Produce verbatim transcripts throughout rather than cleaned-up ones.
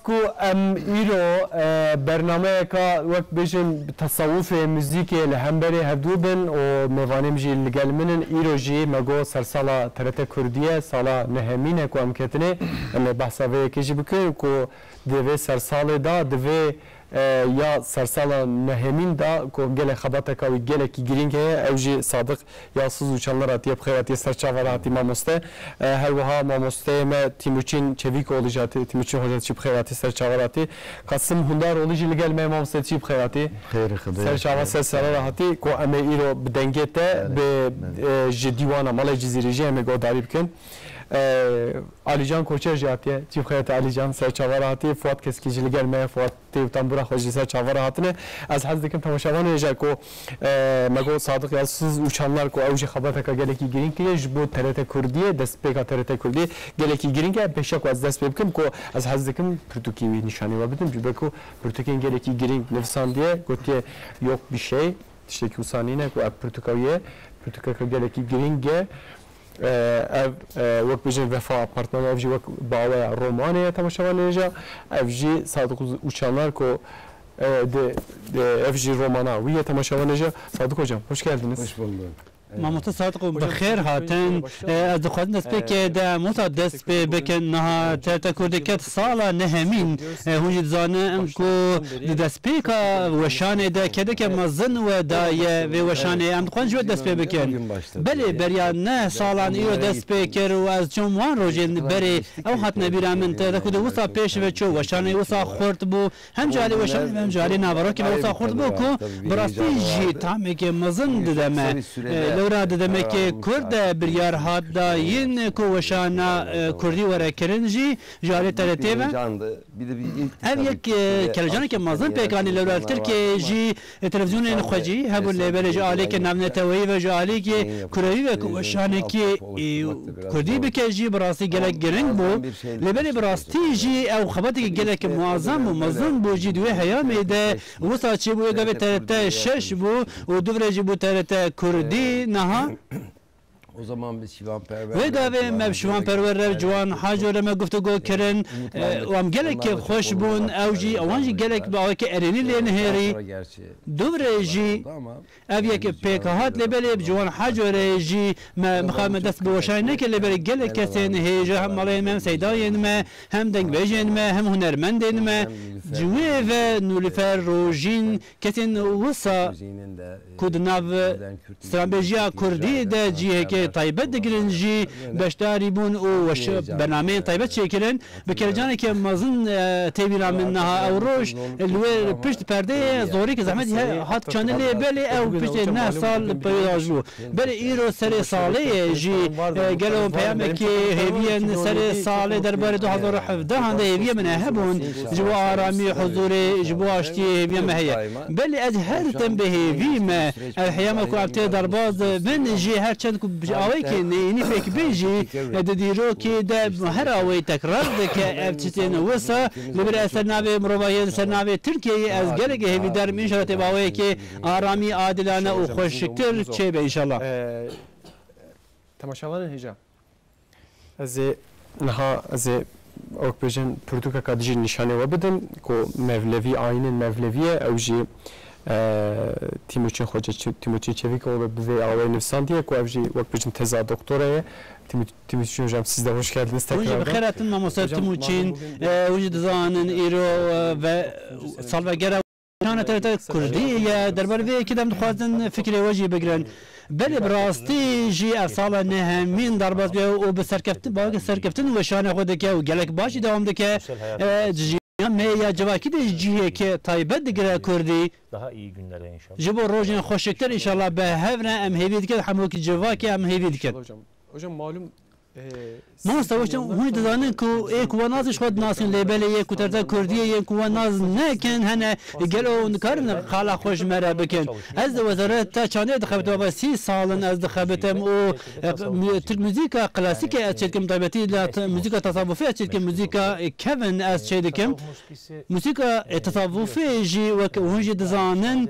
Ku em îro, e, bernameyeka, wek bêjin, bi tesewufê, muzîkê li hemberê hevdû bin û mêvanê min jî li gel min in. Îro jî me got sersala T R T Kurdî ye, sala nehemîn e ku em ketine. Em ê behsa vê yekê jî bikin ku di vê sersalê de, di vê, e, ya sersala nehemîn de ku gelek xebateka wî gelekî girîng heye, ew jî Sadiq Yalsiz Uçanlar hatiye, bi xêr hatiye, ser çava re hatî mamoste. E, her wiha mamosteyê me Tîmuçîn Çevîkoğlu jî hatî, Tîmuçîn Hoca jî bi xêr hatî, ser çava re hatî. Kasim Hundaroğlu jî li gel me ye, mamoste, tu jî bi xêr hatî. Xêr Xwedê. Ser çava, ser sera re hatî, ku em ê îro bi dengê te, belê, bi, belê, e, ji dîwana Malê Cizîrî jî em ê guhdarî bikin. E, Alîcan Koçer jî hatiye, tu jî bi xêr hatî Alîcan, ser çava re hatî. Fuat Keskî jî li gel me ye, Fuat tê û tembûra xwe jî ser çava re hatine. Ez hez dikim temaşevanê hêja ku, e, me got Sadiq Yalsiz Uçanlar ku ew jî xebateka gelekî girîng kiriye ji bo T R T Kurdiyê, destpêka T R T Kurdiyê gelekî girîng e. Pêşiya ku ez dest pê bikim ku ez hez dikim pirtûkê wî nîşanî we bidim. Ji ber ku pirtûkên gelekî girîng nivîsandiye, gotiye yok bir şey, tiştekî wisa nîne ku ev pirtûka wî ye, pirtûkeka gelekî girîng e. E, ev, e, wek bêjin Vefa Apartmanı, ev jî wek baweya romanê ye temaşevanê hêja. Ev jî Sadık Uz-, Uçanlar ku, e, di, di, ev jî romana wî ye temaşevanê hêja. Sadık Hocam, hoş geldiniz. Hoş bulduk. Mamoste Sadık, bi xêr hatin. E, ez dixwazim destpêkê de em wisa dest pê bikin. Niha T R T Kurdî ket sala nehemîn. E, hûn jî dizanin ku di destpêka weşanê de kedeke mezin we daye vê weşanê. Em dixwazin ji we dest pê bikin. Belê, beriya neh salan îro dest pê kir û ez çûm wan rojên berê ew hatine bîra min. Te de ku di wisa pêş ve çû, weşanê wisa xurt bû. Hem ji alî weşanê ve hem ji alî naverokê ve wisa xurt bû ku bi rastî jî tamekê mezin dide me. E, lewra di demekê kurt de biryar hat dayîn ku weşana, e, kurdî were kirin jî ji alî T R T ve. Ev yek, e, kelecaneke mezin pêk anî lewra li Tirkiyeyê jî, e, televîzyonên xwecî hebûn, lê belê ji alîkê navneteweyî ve, ji alîkê kurewî ve ku weşanekî, e, kurdî bike jî bi rastî gelek giring bû. Lê belê bi rastî jî ew xebatekî gelek muazzam û mezin bû jî di wê heyamê de wisa çêbû, wê gavê T R T şeş bû û dûvre jî bû T R T Kurdî niha. Wê gavê me bi Şivan Perwer re, Ciwan Haco re me guftûgo kirin, e, û em gelek kêfxweş bûn, ew jî, ewan jî gelek bi aweke erênî lê nihêrî. Dûvre jî ev yek pêk hat, lê belê bi Ciwan Haco re jî me mixabin me dest bi weşanê nekir, lê belê gelek kesên hêja hem malê me, hem seydayên me, hem dengbêjên me, hem hunermendên me, ji wê ve Nûlîfer Rojîn, kesên wisa ku di nav stranbêjiya kurdî de cihekê taybet digirin jî beşdarî bûn û weş-, bernameyên taybet çêkirin. Bi kelecaneke mezin, e, tê bîra min niha ew roj li wê pişt perdeyê zorî ke zehmet he-, hat çandin, lê belê ew piştê neh sal peydaş bû. Belê îro serê salê ye jî, e, gelo peyamekî hêviyên serê salê derbarê du hazar û hevdehan de hêviyê min hebûn, ji bo aramî, huzûrê, ji bo aştiyê hêviya me heye. Belê ez her tim bi hêvî me. Ev heyama ku ev tê derbas bin jî, her çend ku ji awekê neyînî pêk bin jî, e, di dîrokê de her awayî tekrar dike ev tiştên wisa. Li vir ez ser navê mirovahiyê, li ser navê Tirkiyeyê ez gelek hêvîdar im. Înşallah tê bi awayekê aramî, adilane û xweşiktir çêbe înşallah. E, temaşevanên hêja. Ez ê niha, ez ê wek bêjin pirtûkeka dijî nîşanê we bidim ku Mevlevî, ayînên Mevlevî ye, ew jî, e, Tîmûçîn Xoce, Tîmûçîn Çevîkoğlu bi vê awayî nivîsandiye ku ev jî wek bêjin teza doktora ye. Tîmû-, Tîmûçîn Hocam, siz de hoş geldiniz tekrardan. Hûn jî bi xêr hatin mamoste Tîmûçîn. E, hûn jî dizanin îro, e, ve salvegera Şana T R T Kurdî ye, derbarê vê yekê de em dixwazin fikrê we jî bigirin. Belê bi rastî jî ev sala nehemîn derbas bûye û bi serkeftin, bi serkeftin weşanê xwe dike û gelek baş jî dewam dike. E, ji jiyan me ya civakî de jî cihekê taybet digire kurdî. Ji bo rojên xweşiktir înşallah bi hev re em hêvî dikin, hemûkî civakê em hêvî dikin. Hocam, hocam malum Mamoste, hûn dizanin ku ê ku we nazin ji xwe dinasin, lê belê yê ku T R T Kurdiyê yên ku we nas nekin hene, gelo hûn dikarin qala xwe ji me re bikin? Ez di Wezareta Çandê dixebitim, ava sî sal in ez dixebitim û, e, mu-, Tirk muzîka klasîkê ez çêdikim, taybetî la t-, muzîka tasavufê ez çêdikim, muzîka kevin ez çêdikim. Muzîka, e, tasavufê jî wek hûn jî dizanin,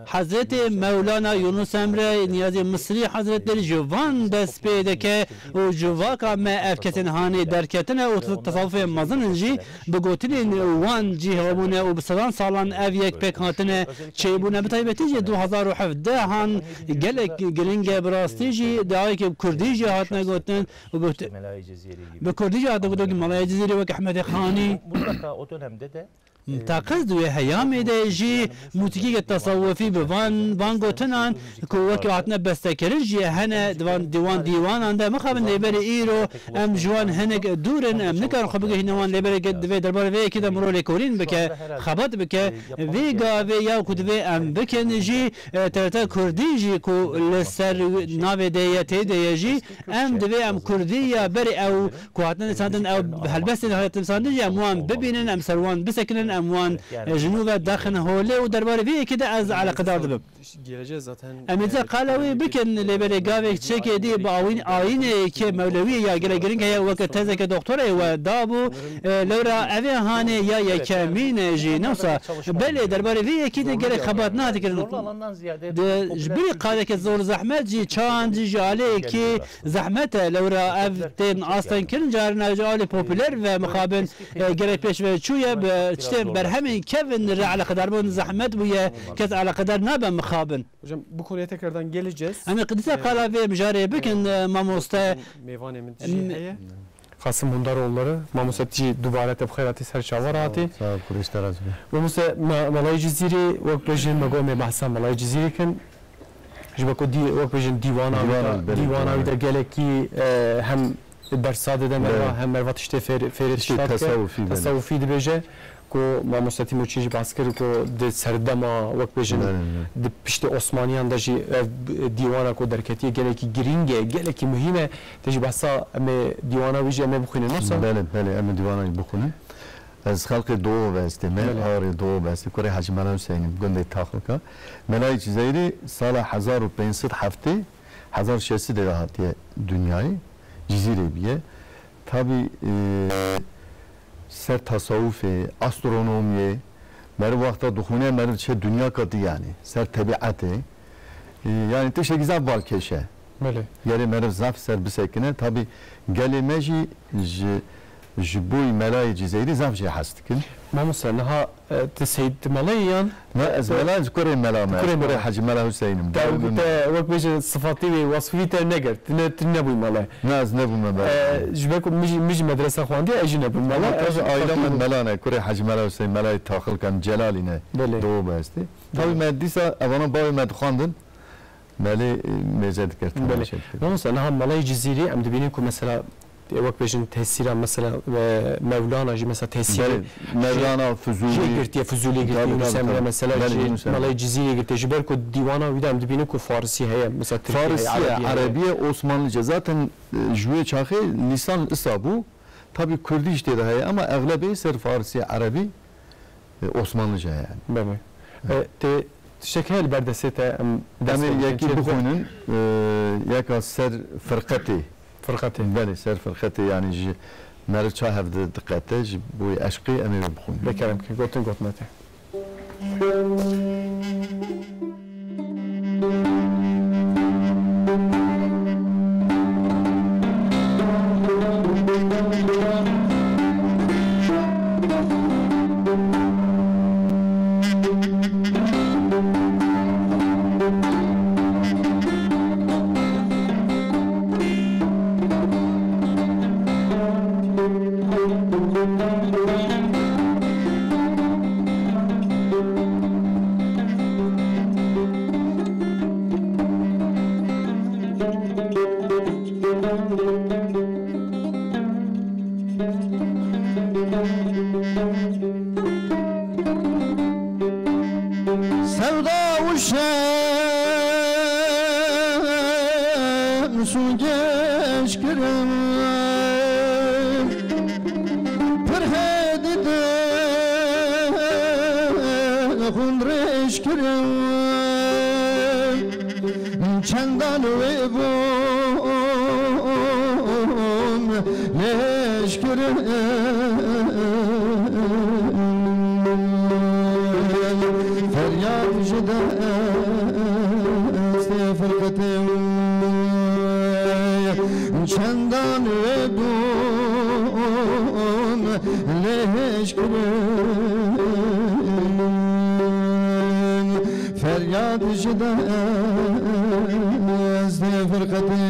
Hezretê Mewlana Yunus Emre Niyazê Misrî Hezretleri ji van dest pê dike û ji Vaka me ev kesên hanê derketine û tesawufê mezin in jî bi gotinên wan cî hebûne û bi sedan salan ev yek pêk hatine çêbûne. Bi taybetî jî du hezar û hevdeh han gelek giring e. Bi rastî jî dawayekî bi kurdî jî hatine gotin û bi, bi kurdî jî hatine gotin ku Melayê Cizîrî wek Ehmedê Xanî. Teqez di wê heyamê de jî mûsîkîke tesawufî bi van, van gotinan ku wekî hatine bestekirin jî hene di van, di wan dîwanan de. Mixabin lêberê îro em ji wan hinek dûr in, em nikarin xwe bigihîne wan, lêberê di vê derbarê vê yekê de mirov lêkolîn bike, xebat bike. Vê gavê ya ku divê em bikin jî, e, T R T Kurdî jî ku li ser navê de ye, tê de ye jî, em divê em kurdî ya berê ew ku hatine nivîsandin, ew helbestên hatine nivîsandin jî em wan bibînin, em ser wan bisekinin, em wan, e, ji nû ve daxin holê û derbarê vê yekê de ez eleqedar dibim. Geleceğiz zaten. Em ê dîsa qala wê bikin, lê belê gavek çekê dî bi awîn-, ayînekê mewlewî ya gelek giring heye, weke tezeke doktorayê we dabû. E, lewra ev ê hanê ya yekemîn e jî. Ne wisa? Belê, derbarê vê yekî de gelek xebat nehate kirin. Di, ji bilî qadeke zor zehmet jî, çand jî ji alêkî zehmet e. Lewra ev tên astengkirin, carina ji alî popûler ve mixabin, e, gelek pêş ve çûye, bi tiştên berhemên kevin re eleqedar bûn, zehmet bûye, kes eleqedar nabe mixabin. Hocam, bu konuya tekrardan geleceğiz. Em ê dîsa qala vê mijarê bikin, e, mamoste. Mêvanê min jî heye. Qasim Hundaroğulları, mamoste, tu jî dubare te bi xêr hatî, ser çava re hatî. Sağ ol, Xwedê ji te razî be. Mamoste, me, Melayê Cizîrî, wek bêjin me got em ê behsa Melayê Cizîrî kin. Ji bo ku dî-, wek bêjin dîwana wî de, Dîwana, belê, dîwana wî de dîwana. Gelekî, e, hem dersa dide merva, Belê. Hem merva tiştê fêr-, fêrê Tiştê tişta dike, tesawufî, belê. Tesawufî dibêje. Ku mamoste Tîmoçî jî behs kir ku di serdema, wek bêjin, Belê, belê. Di piştî Osmaniyan de jî ev dîwana ku derketiye gelekî girîng e, gelekî muhîm e. Te jî behsa em ê dîwana wî jî em ê bixwînin, wisa? Belê, belê, em ê dîwana wî bixwînin. Ez xelkê Doğu Beyazıtê me, Belê. Ağrı Doğu Beyazıtê, kurê Hacı Mela Hüseyin'im, gundê Taxlika. Melayê Cizeyri sala hezar û pênc sed heftê, hezar şeş sed de hatiye dünyayê, Cizîrê biye. Tabi, e, ser tasawufê, astronomiyê, meriv wexta dixwîne, meriv çe dinya katî yani, ser tebiatê. E, yani tiştekî zaf balkêş e. Belê. Gerê meriv zaf ser bisekine. Tabi gelê me jî ji, ji boy Melayê Cizeyri zaf jê hez dikin. Mamoste, niha, e, tu sey-, tu mela yî yan? Ne, ez mela, ez kurê mela me, Kurê ez kurê mela. Hacı Mela Hüseyin'im. Te, Dawî min. Te wek bêje sifatî wê, wasfî te negirt, tu ne, tu nebûy mela. Ne, ez nebûme mela. E, ji ber ku min jî, min jî medresa xwendiye, ez jî nebûm mela. Ama ez tabii jî aile fakir min bûm. Mela ne, kurê Hacı Mela Hüseyin, Melayê Taxilkan Celalî ne. Belê. Doğu Beyazıtê. Tabii Belê. Me dîsa evana bavê me dixwandin. Belê, e, mêze dikir, Belê. Temaşe dikir. Mamoste, niha Melayê Cizîrî em dibînin ku mesela, e, wek bêjin tesîra mesela, e, Mevlana jî mesela tesîrê Belê, Mevlana, jê, Fuzulî. Jê girtiye, Fuzulî girtiye, Tabii, Yunus tabii, Emre tabii. Mesela Belê, jî Yunus Emre. Melayê Cizîrî girtiye. Ji ber ku dîwana wî de em dibînin ku Farisî heye, mesela Tirkî heye, Farisî ye, Erebî heye. Erebî ye, Osmanlıca. Zaten, e, ji wê çaxê lîsan îsa bû. Tabii Kurdî jî tê de heye ama exlebê ser Farisî, Erebî, e, Osmanlıca yani. Belê. E, tê tiştek heye li ber destê te em Em ê dest pê bikin, yekî çê bikin? Bixwînin, e, yeka ser firqetê. Firqetê. Belê, ser firqetê yani ji meriv ça hev di-, diqete, ji bo eşqê em ê wê bixwînin. Bekerem ke gotin gotine te. Sevda û şems û geş kirin, pir hêdî di xwîn rêş kirin. Çendan wê bûm lêşkirin, feryad ji destê firqetin. Çendan Feryad ji destê firqetê.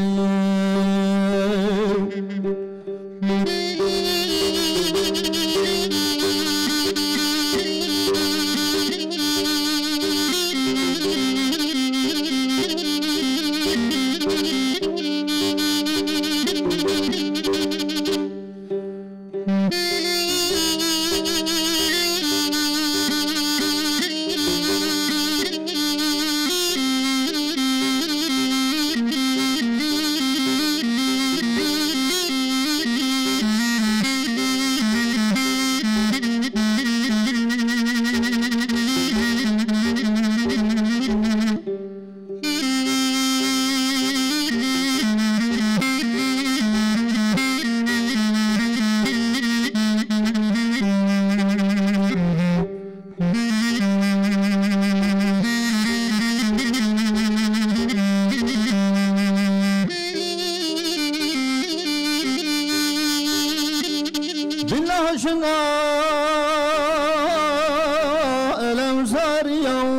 Bila jina elemzariyan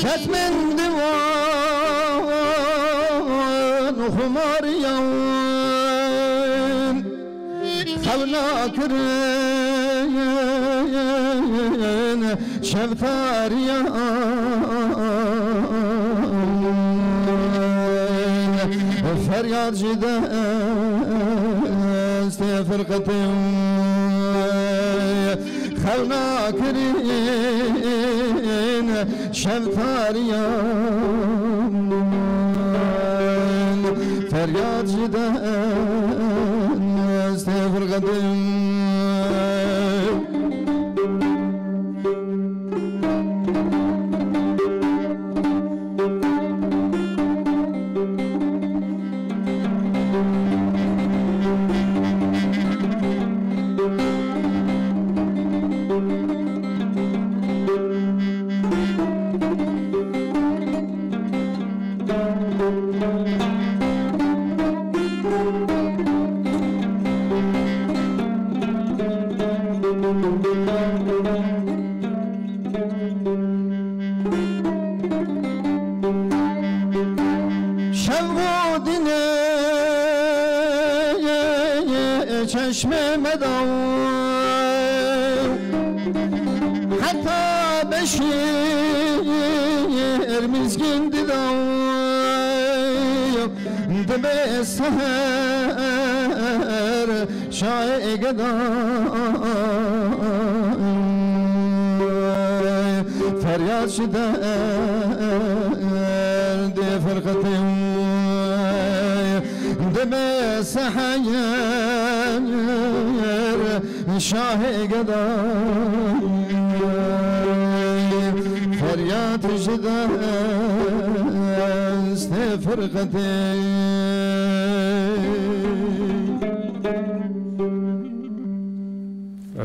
ket min diwan xumariyan xew nakirin şeftariyan feryad ji destê firqetin xew nakirin şeftariyan feryad ji destê firqetin. Şev û dînê çeşmê me daw, heta beşîr mizgîn didaw, dibe seher Şahê geday feryad ji derdê firqetê dibe seher şahê geday feryad ji destê firqetê.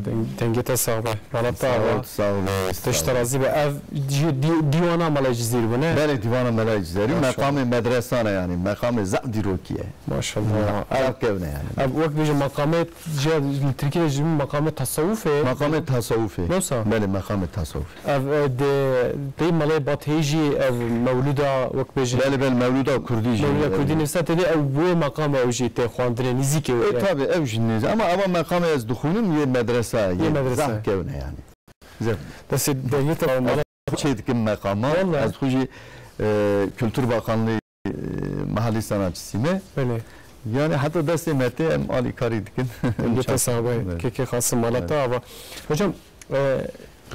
Deng-, dengê te sax be. Mala te ava. Sağ ol, sağ ol. Te ji te razî be. Ev di-, di-, dîwana Mela Cizîrî bû, ne? Belê, dîwana Mela Cizîrî. Maşallah. Meqamê medresa ne yani. Meqamê zaf dîrokî ye. Maşallah. Zaf kevn e yani. Ev wek bêje meqamê, ji, li Tirkî de jî meqamê tasawufê. Meqamê tasawufê. Ne wisa? Belê, meqamê tasawufê. Ev, e, di, di Melê Bateyî jî ev mewlûda, wek bêjin. Belê, belê, mewlûda kurdî jî. Mewlûda kurdî nivîsa tê de, ew wê meqamê ew jî tê xwendinê, nîzîkê wê ye. E, tabii, ew jî nêz-, ama, ama meqamê ez dixwînim yê medresa, yê medresa. Zaf kevn e yani. Zaf. Destê dengê te mala. Çê dikim meqama. Vallahi. Ez xwe jî, e, Kültür Bakanlığı, e, mahalli sanatçısı me. Belê. Yani heta destê me tê em alîkarî dikin. Dengê te sax be. Evet. Kekê Xasim, mala te ava. Hocam, e,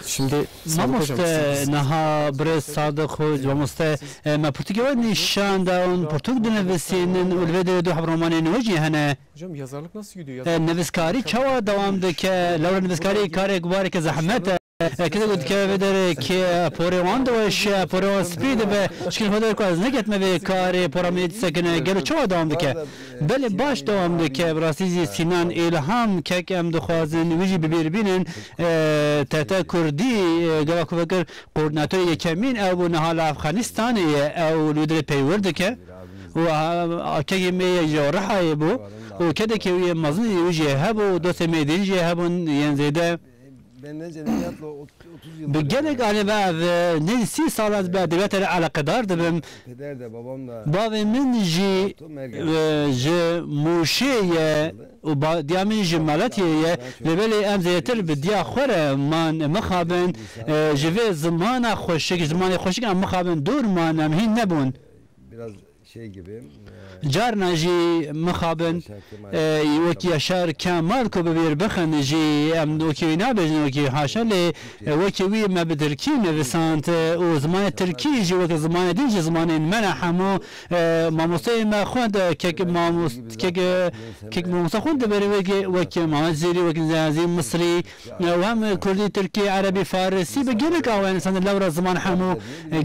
şimdi Sağlık hocam, mamoste, siz, niha birêz Sadiq Hoc, mamoste, e, me pirtûkê we nîşan da û pirtûk dinivîsînin û li vê derê du heb romanên we jî hene. Hocam, yazarlık nasıl gidiyor? E, nivîskarî çawa dewam dike? Lewra nivîskarî karek bareke zehmet e. E, kesek ku dikeve vê derê kê porê wan diweşe, porê wan spî dibe. Çikî xwe der ku ez negetme vê karê pora min dîsekine. Gelo çawa dewam dike? Belê baş dewam dike. Bi rastî jî Sînan Îlham kek em dixwazin wî jî bi bîr bînin. E, T T Kurdî, e, gava ku vekir koordînatorê yekemîn ew bû, niha li Efxanistanê ye. Ew li wê derê peywir dike. û, a, a, kekê me yê ji Rihayê bû û kedekê wî yê mezin wî jî hebû û dostê me din jî hebûn yên zêde. Bi gelek anê ve ev, e, nêzî sî sal ez bi edebiyatê re eleqedar dibim. Bavê min jî, e, ji Mûşê ye û ba-, diya min ji Meletiyê ye. Lê belê em zêdetir bi diya xwe re man mixabin, e, ji vê zimana xweşik, zimanê xweşik em mixabin dûr man, em hîn nebûn. Carna jî mixabin, e, wekî Yaşar Kemal ku bi bîr bixin jî em wekî wî nabêjin, wekî haşa lê, e, wekî wî me bi tirkî nivisand, e, û zimanê tirkî jî wekî zimanê din jî zimanên me ne hemû, e, mamosteyê me xwend, e, kek mamos-, kek, e, kek mamoste xwend diberê wekî, wekî Mamed Zîrî, wekî Zazî Misrî, Ew hem kurdî, tirkî, erebî, farisî bi gelek awa însan lewra ziman hemû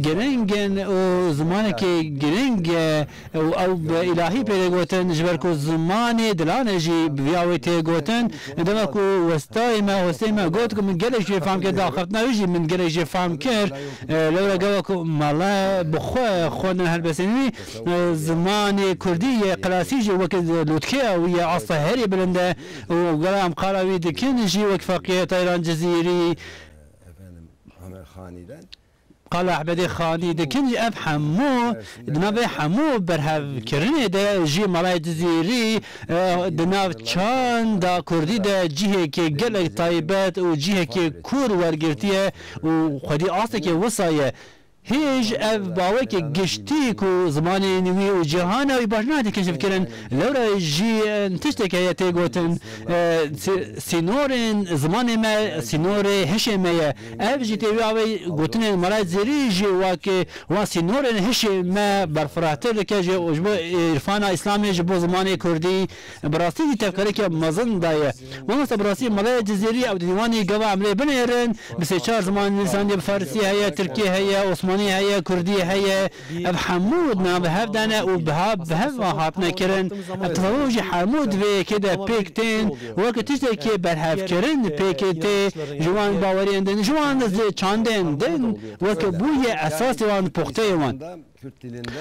giring in û zimanekî giring e û ew bi îlahî pê tê gotin, ji ber ku zimanê dilan e jî bi vî awê tê gotin. Dema ku westayê me, westayê me got ku min gelek jê fam kir, daxiftina wî jî min gelek jê fam kir. E, lewra gava ku mele bi xwe xwendin helbestên wî, e, zimanê kurdî yê klasî jî weke lûtkeya wî ye, asta herî bilind e. Û gela em qala wî dikin jî wek Feqî Tayran Cizîrî, Efendim, Ahmet Xanî'den. Qala Ehmedê Xanî dikin jî ev hemû, di navê hemû berhevkirinê de jî Malayê Cizîrî, e, di nav çanda kurdî de cihekê gelek taybet û cihekê kûr wergirtiye û xwedî astekê wisa ye. Hêj ev bawekê giştî ku zimanên wî û cîhana wî baş nehate keşifkirin, lewra jî, e, tiştek heye tê gotin, e, si-, sînorên zimanê me, sînorê hişê me ye. Ev jî tê wî avê gotinên Malayê Cizîrî jî wek, e, wan sînorên hişê me berfirehtir dike ji, ji bo îrfana Îslamê, ji bo zimanê kurdî, bi rastî jî tevkareke mezin daye. Mamoste, bi rastî Malayê Cizîrî ew di dîwanî gava em lê binêrin, bi sê çar ziman nivîsandî, bi farisî heye, tirkî heye, osmanî heye, kurdî heye. Ev hemû di nav hev de ne û biha bi hev ve hatine kirin. Ev tasawuf jî hemû di vê yekê de pêk tên. Weke tiştekê berhevkirin pêk tê ji wan baweriyên din, ji wan çandên din, weke bûye esasê wan, puxteyê wan.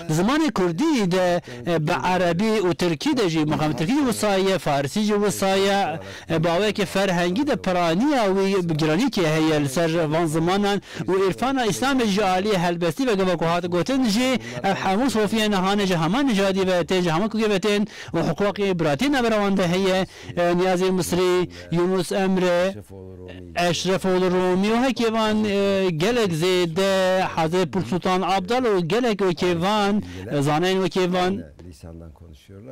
Di zimanê kurdî de, e, bi erebî û tirkî de jî, mixabin tirkî jî wisa ye, farisî jî wisa ye, e, bi awayekî ferhengî de piraniya wî bi giranîkê heye li ser van zimanan û îrfana Îslamê ji alî helbestî ve gava ku hat gotin jî, ev hemû sofiyên hane ji hema nijadî ve tên, ji hema kukê ve tên û hiqûqê biratî navbera wan de heye. E, Niyazê Misrî, Yunus Emre, Eşrefoğlu Rûmî û hekê van, e, gelek zêde, Hazret Pir Sultan Abdal û gelek wekê van, e, zanayên wekê van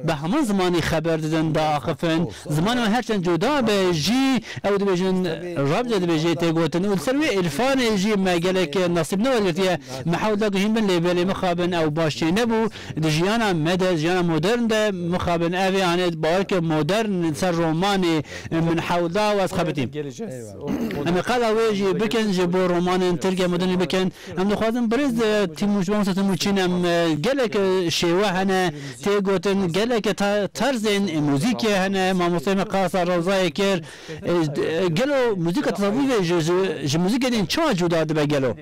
bi heman zimanî xeber didin, diaxifin. Zimanê wan her çend cuda be jî, ew dibêjin, rabze dibêjê tê gotin. Û li ser wê îrfanê jî me gelek, e, nasîb newergirtiye. Me hewl da ku hîn bin lê belê mixabin ew baş çê nebû. Di jiyana me de, jiyana modern de mixabin ev ê, hanê bawerke modern li ser romanê min hewl da û ez xebitîm. Eyvallah. Em ê qala wê jî bikin, ji bo romanên tirk ya modernî bikin. Em dixwazin birêz, e, Tîmûç, mamoste Tîmûçîn, em, e, gelek, e, şêwe hene tê gotin, gelek, e, ta-, terzên, e, muzîkê hene, mamosteyê me qasa Rewzayê kir. E, e, gelo muzîka tasavûfê ji, ji, ji muzîkê din çawa cuda dibe gelo?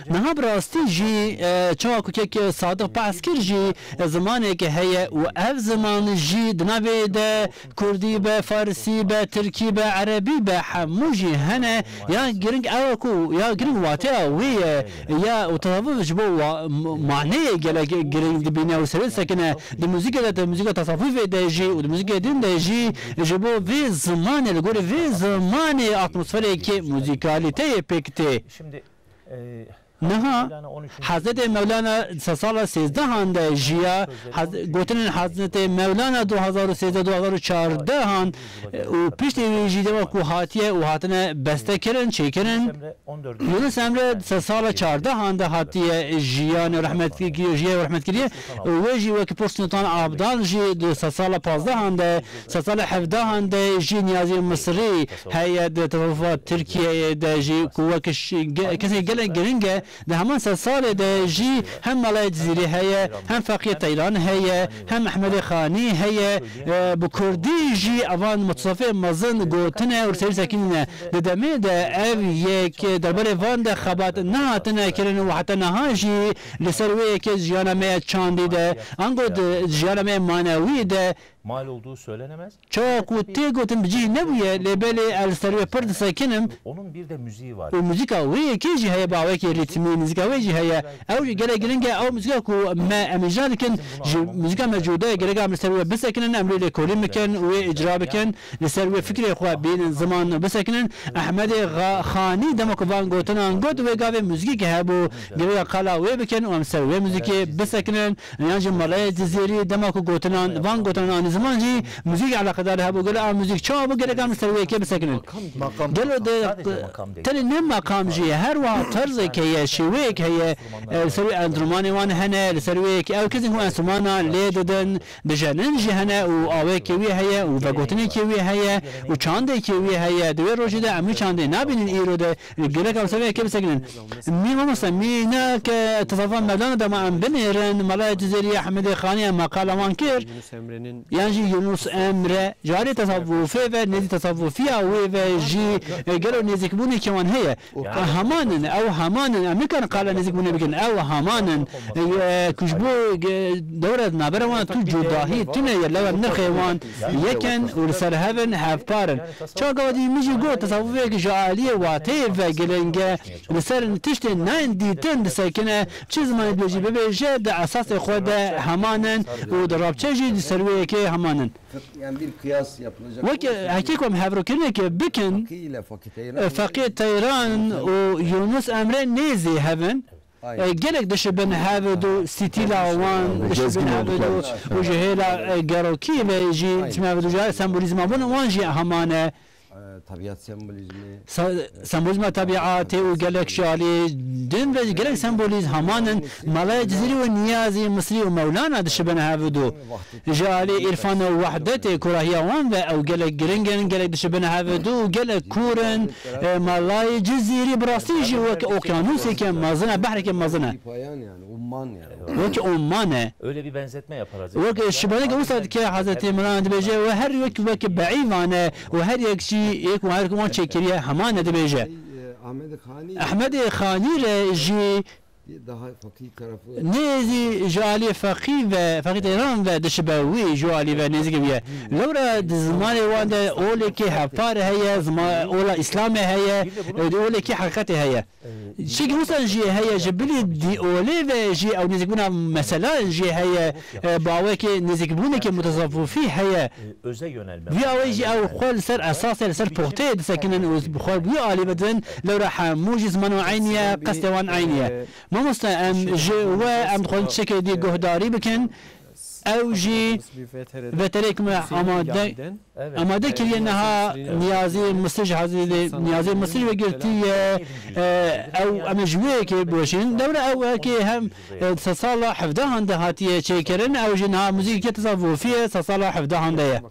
Niha bi rastî jî, e, çawa ku kek Sadiq behs kir jî, e, zimaneke heye û ev ziman jî di navê de kurdî be, farisî be, tirkî be, erebî be, hemû jî hene. Ya giring ew e ku, ya giring wateya wê ye, ya û tasavûf ji bo wa-, m-, maneyê gelek giring dibîne û serê disekine. Di muzîkê de, di muzîka tasavûfê de jî û di muzîkê din de jî ji bo vê zimanê, li gorî vê zimanê atmosfereke muzîkalîteyê pêk tê. Niha Hezretê Mewlana di sedsala sêzdehan de jiya, hez-, gotinên Hezretê Mewlana du hazar û sêzdeh, du hazar û çardehan, e, û piştî wî jî dema ku hatiye û hatine bestekirin, çêkirin. Yunus Emre di sedsala çardehan de hatiye jiyan rehmet kiriye, jiyê rehmet kiriye. Û wê jî wekî Pir Sultan Abdal jî di sedsala pazdehan de, sedsala hevdehan de jî Niyazî Misrî heye di tasawufa Tirkiyeyê de jî ku wek ş-, ge-, kesê gelek giring e. Di heman sedsalê de jî hem Malay Cizîrî heye, hem Feqî Teyran heye, hem Ehmedê Xanî heye. E, bi kurdî jî evan mutasewifê mezin gotine û li ser wî sekinîne. Di demê de ev yek derbarê van de xebat nehatine kirin û heta niha jî li ser wê yekê jiyana me ya çandî de, ango di jiyana me ya manewî de Mal olduğu söylenemez. Çawa ku tê gotin bi cih nebûye, lê belê ez li ser wê pir disekinim. Onun bir de müziği var. Û muzîka wê yekê jî heye bi awayekî rîtmî, muzîka wê jî heye. Ew jî gelek giring e, ew muzîka ku me em îcra dikin, ji muzîka me cuda ye, gerek em li ser wê bisekinin, em wê lêkolîn bikin, wê îcra bikin, li ser wê fikrê xwe bînin, ziman bisekinin. Ehmedê Xa-, Xanî dema ku van gotinan got, wê gavê muzîkê hebû, gerek qala wê bikin û em ser wê muzîkê bisekinin. Yan jî Malay Cizîrî dema ku gotinan, van gotinan anî ziman jî muzîk eleqedar hebû. Gelo ev muzîk çawa bû, gerek em li ser wê yekê bisekinin. Gelo de tenê ne meqam jî, her wiha terzek heye, şêweyek heye, e, li ser wê enstrûmanê wan hene, li ser wê yekê ew kesên ku enstrûmana lê didin, dijenin jî hene û awekê wî heye û vegotinekê wî heye û çandekê wî heye. Di wê rojê de em wî çandê nabînin îro de. Gelek em ser wê yekê bisekinin. Mî mamoste, mî ne ke tesafa Mevlana dema em binêrin, Mela Cizêrî, Ehmedê Xanî, em meqala wan kir. Yunus Emre'nin Yan jî Yunus Emre, ji alî tesavufê ve, nêzî tesafufiya wê ve jî, e, gelo nêzîkbûnekî wan heye. Heman in, ew heman in, em nikarin qala nêzîkbûnê bikin, ew heman in. E, ku ji bo, e, dewre navbera wan tu cudahî tune ye, lewe nirxê wan yek in û li ser hev in, hevpar in. Çawa gava dî min jî got, tesawufek ji aliyê wateyê ve giring e, li ser tiştên nayên dîtin disekine, çi zimanê dibêjî bibêje, di esasê xwe de heman in û di rabçe jî di ser wê yekê heman in. Fıkh-, yani bir kıyas yapılacak Wek olursa, hekî ku em hevrokirinekê bikin, Fakî ile Fakî Teyran e, Fakî Teyran û Yunus Emre nêzî hev in. Aynen. E, gelek dişibin hev û du, stîla wan dişibin hev û du û ji hêla, e, gerokî ve jî dişibin hev û du, ji sembolîzma bûn wan jî heman e. E, tabiat sembolizmi. Se-, sembolîzma tabiatê û gelek ji alî din ve gelek sembolîz heman in. Malaya Cizîrî û Niyazî Misrî û Mewlana dişibin hev û du. Ji alî îrfan û wehdetê kurahiya wan ve ew gelek giring in, gelek dişibine hev û du û gelek kûr in. E, Malayê Cizîrî bi rastî jî wek okyanûseke mezin e, behreke mezin e. Wek Umman e. Öyle bir benzetme yapar Hazreti Wek şibaneke wisa dike Hezretî Mevlana dibêje, we her wek wek beîvan e û her yek jî yek wan çêkiriye heman e dibêje. Ehmedê Xanî re jî Daha fakî tarafı. Nêzî ji alî feqî ve, feqî Teyran ve dişibe wî, ji alî ve nêzîkî wî ye. Lewra di zimanê wan de olekî hevpar heye, zima-, ola Îslamê heye, di olekî heqîqetê heye. Çikî wisa jî heye, ji bilî dî olê ve jî ew nêzîkbûna meselan jî heye, e, bawekê nêzîkbûnekê mutasavufî heye. Vî awê jî ew xwe li ser esasê, li ser poxteyê disekinin û xwe wî alî bidin, lewra hemû jî ziman wan eynî ye, qestê wan eynî ye. Mamoste, em ji we, em dixwazin tiştekê dî guhdarî bikin. Ew jî veterek me amade, amade kiriye niha Niyazî Misir ji Hazreti Niyazî Misir ve girtiye. E, ew, em ê ji wê yekê biweşînin. Lewra ew yekê hem, e, sed sala hevdehan de hatiye çêkirin. Ew jî niha muzîkeke tesavufî ye, sed sala hevdehan de ye.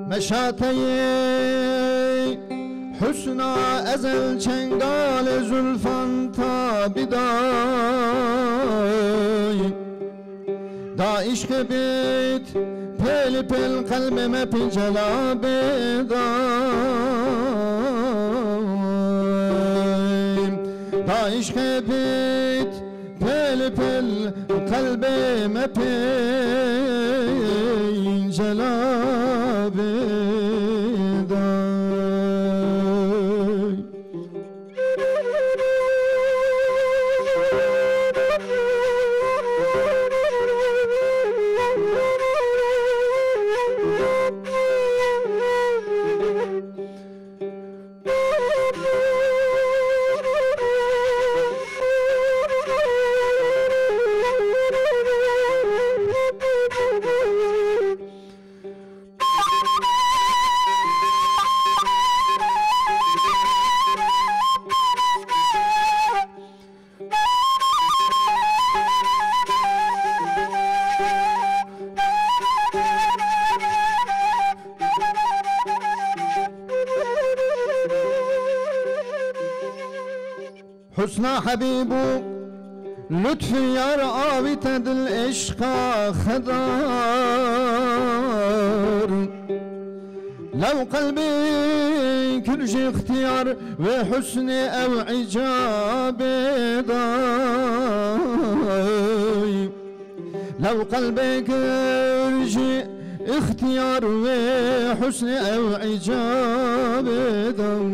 Meşateyê husna ezel çengalê zulfan tabî day. Da îşqê bît pêlî pêl qelbê me pê celabê day. Da îşqê bît pêlî pêl qelbê me pê celabê day. Husna Hebîb û lutfî yar avîte dil eşqa xedar. Lew qelbê kir jî ixtiyar wê husnê ew îcabê day. Lew qelbê kir jî ixtiyar wê husnê ew îcabê day.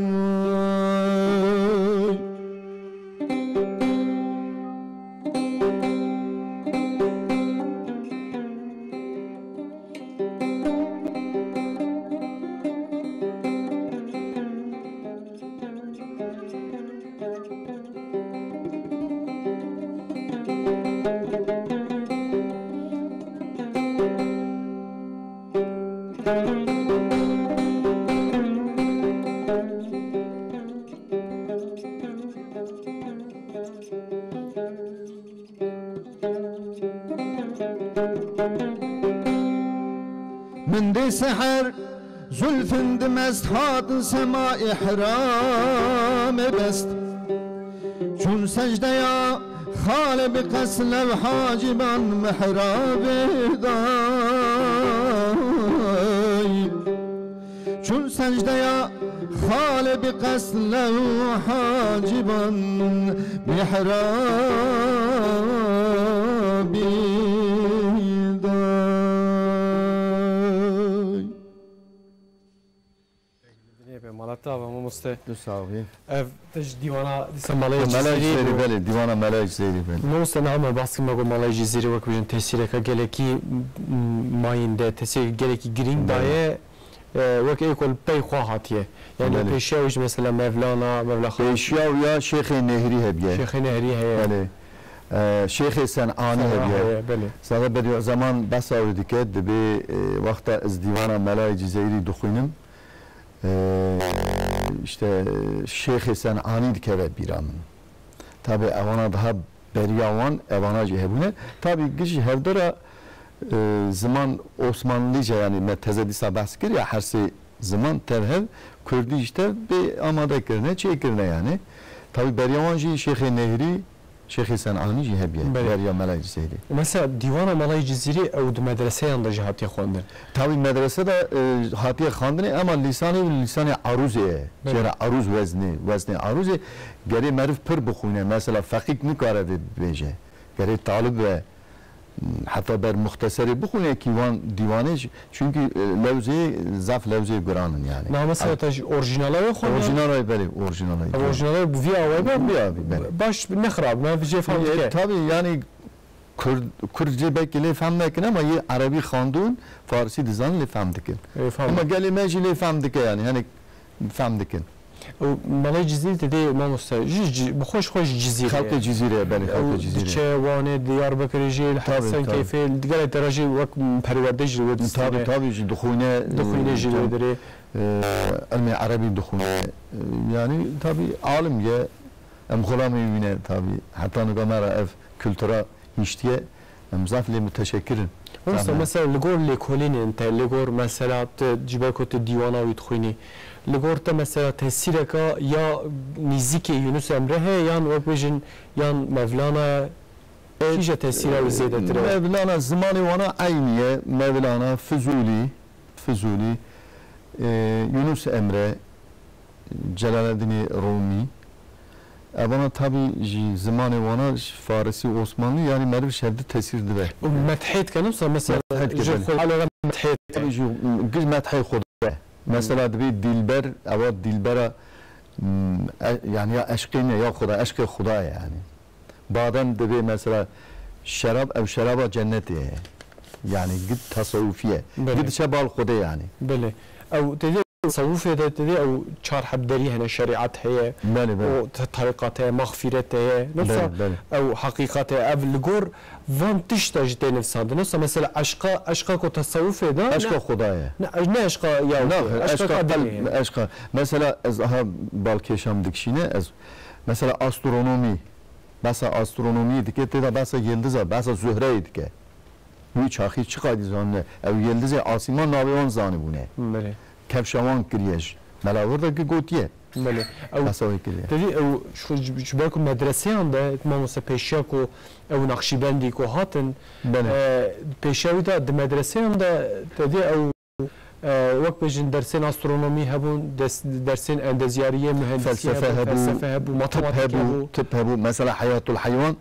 Min dê seher zulfin di mest hatin sema îhramê best. Çûn secdeya xalê bi qes lewha ciban mihrabê day. Çûn secdeya xalê bi qes lewha ciban mihrabî day. Dinê be, mala te ava, mamoste. Tu sax bî. Ev, te ji dîwana dîsa Malayê Melayê Cizîrî Cizîrî bû. Belê, dîwana Melayê Cizîrî belê. Mamoste, niha me behs kir, me got Malayê Cizîrî wek bijin tesîreke gelekî, m-, mayînde, tesîreke gelekî girîng Belê. daye, e, wek ê ku li pey xwe hatiye. Yani Belê. pêşiya wî jî mesela Mevlana, Mevla Xalas. Pêşiya wî ya Şêxê Nehrî hebiye. Şêxê Nehrî heye. Belê. E, Şêxê Sen'anî Sen'anî hebiye. heye, belê. Zaten Bediüzzeman behsa wî dike, dibê, e, wexta ez dîwana Melayê Cizîrî dixwînim, e, işte Şêxê Sen'anî dikeve bîra min. Tabi evana daha beriya wan evana jî hebûne. Tabi gişî hevdira, e, ziman Osmanlîce, yani me teze dîsa behs kir ya, her sê ziman tev hev, Kurdî jî tev bê amade kirine, çêkirine yani. Tabi beriya wan jî Şêxê Nehrî, Şêxê Sen'anî jî hebiye, Belê. beriya Melayê Cizîrî. Mesela dîwana Melayê Cizîrî ew di medreseyan de jî hatiye xwendin? Tabi medrese de, e, hatiye xwendinê, ema lîsanê wî lîsanê arûzê ye. Belê. Jêra arûz weznê, weznê arûzê gerê meriv pir bixwîne. Mesela feqîk nikare vê bibêje. Gerê talib be, heta ber muxteserê bixwîne kî wan dîwanê jî, çunkî, e, lewzê, zaf lewzê guran in yani. Na mesela te ji orjinala wê xwendin? Orjinala wê, belê, orjinala wê. Ev orjinala wê bi vî awayî be? Bi vî awayî, belê. Baş ne xirab, me vê jê fam dike. E, tabii yani Kurd, Kurdcê belkî lê fam nekin ama yê erebî xwendûn, farsî dizanin lê fam dikin. Ê, fam. Ama gelê me jî lê fam dike yani, hinek fam dikin. Û Malê Cizîrê te dê mamoste, ji ci-, bi xwe ji xwe ji Cizîrê ye. Xelkê Cizîrê ye, belê, xelkê Cizîrê ye. Ew diçe Wanê, Diyarbekirê jî, li Tabii, Hesen tabii. Keyfê, gelek dera jî wek perwerde jî li wê distîne. Tabii, tabii, jî dixwîne, Dixwîne e, jî li wê derê. E, ilmê erebî dixwîne. E, yani, tabii, alim ye, em xulamê wî ne, tabii. Heta niga me re ev kultura hiştiye, em zaf lê müteşekkir in. Wisa Zahmet. Mesela li gor lêkolînên te, li gor mesela tu ji ber ku tu dîwana wî dixwînî, li gor te mesela tesîreka ya nîzîkê Yunus Emre heye yan wek bêjin yan Mevlana ye? E, Kîje tesîra wî zêdetir e? Mevlana zimanê wana eynî ye. Mevlana, Fizûlî, Fizûlî, e, Yunus Emre, Celaleddînê Rumî. Evana tabî ji zimanê wana, ji Farisî, Osmanlî, yanî meriv ji hevdi tesîr dibe. Û methê dike, ne wisa mesela Methê dike, ji belê. Xwe alora methê dike. Tabî ji giş methê Xuda ye. Mesela dibê Dilber, ewa Dilbera, m, e, yanî ya eşqê ne, ya Xuda, eşqê Xuda ye yanî. Badem dibê mesela şerab, ew şeraba cennetê ye. Yanî gid tasawufî ye. Belê. Gid diçe bal Xwedê yanî. Belê. Ew tê dê tasawufê de tê dê ew çar heb derî hene, şerîet heye, Belê, belê. O te-, tariqat heye, maxfîret heye. Belê, Nosa belê. Ew heqîqat heye. Ev li gor van tişta jî tê nivsandin. Nosa mesela eşqa, eşqa ku tasawufê de, Eşqa ne, Xwedê ye. Ne, ne eşqa ya, Na, eşqa eşqa ka dinê ye. Qelb, eşqa. Mesela ez aha balkêşam dikişîne, ez mesela astronomî, behsa astronomiyê dike, tê de behsa yildiza, behsa Zuhreyê dike. Wî çaxî çiqadî zanine? Ew yildizê asîman navê wan zanibûne. Belê. Kevşa wan kiriye ji. Mela wir de ki gotiye. Belê. Ew Behsa wê kiriye. Tevî ew ji, ji ber ku medreseyan de, mamoste pêşiya ku ew Naqşîbendî ku hatin, Belê. E, pêşiya wî de di medreseyan de tevî ew E, wek bêjin dersên astronomî hebûn, des-, dersên endezyariyê, mühendisiyê Felsefe hebûn, hebû, felsefe hebû, tib matematîk hebû, hebû. Tib hebû. Mesela Heyatul Heywan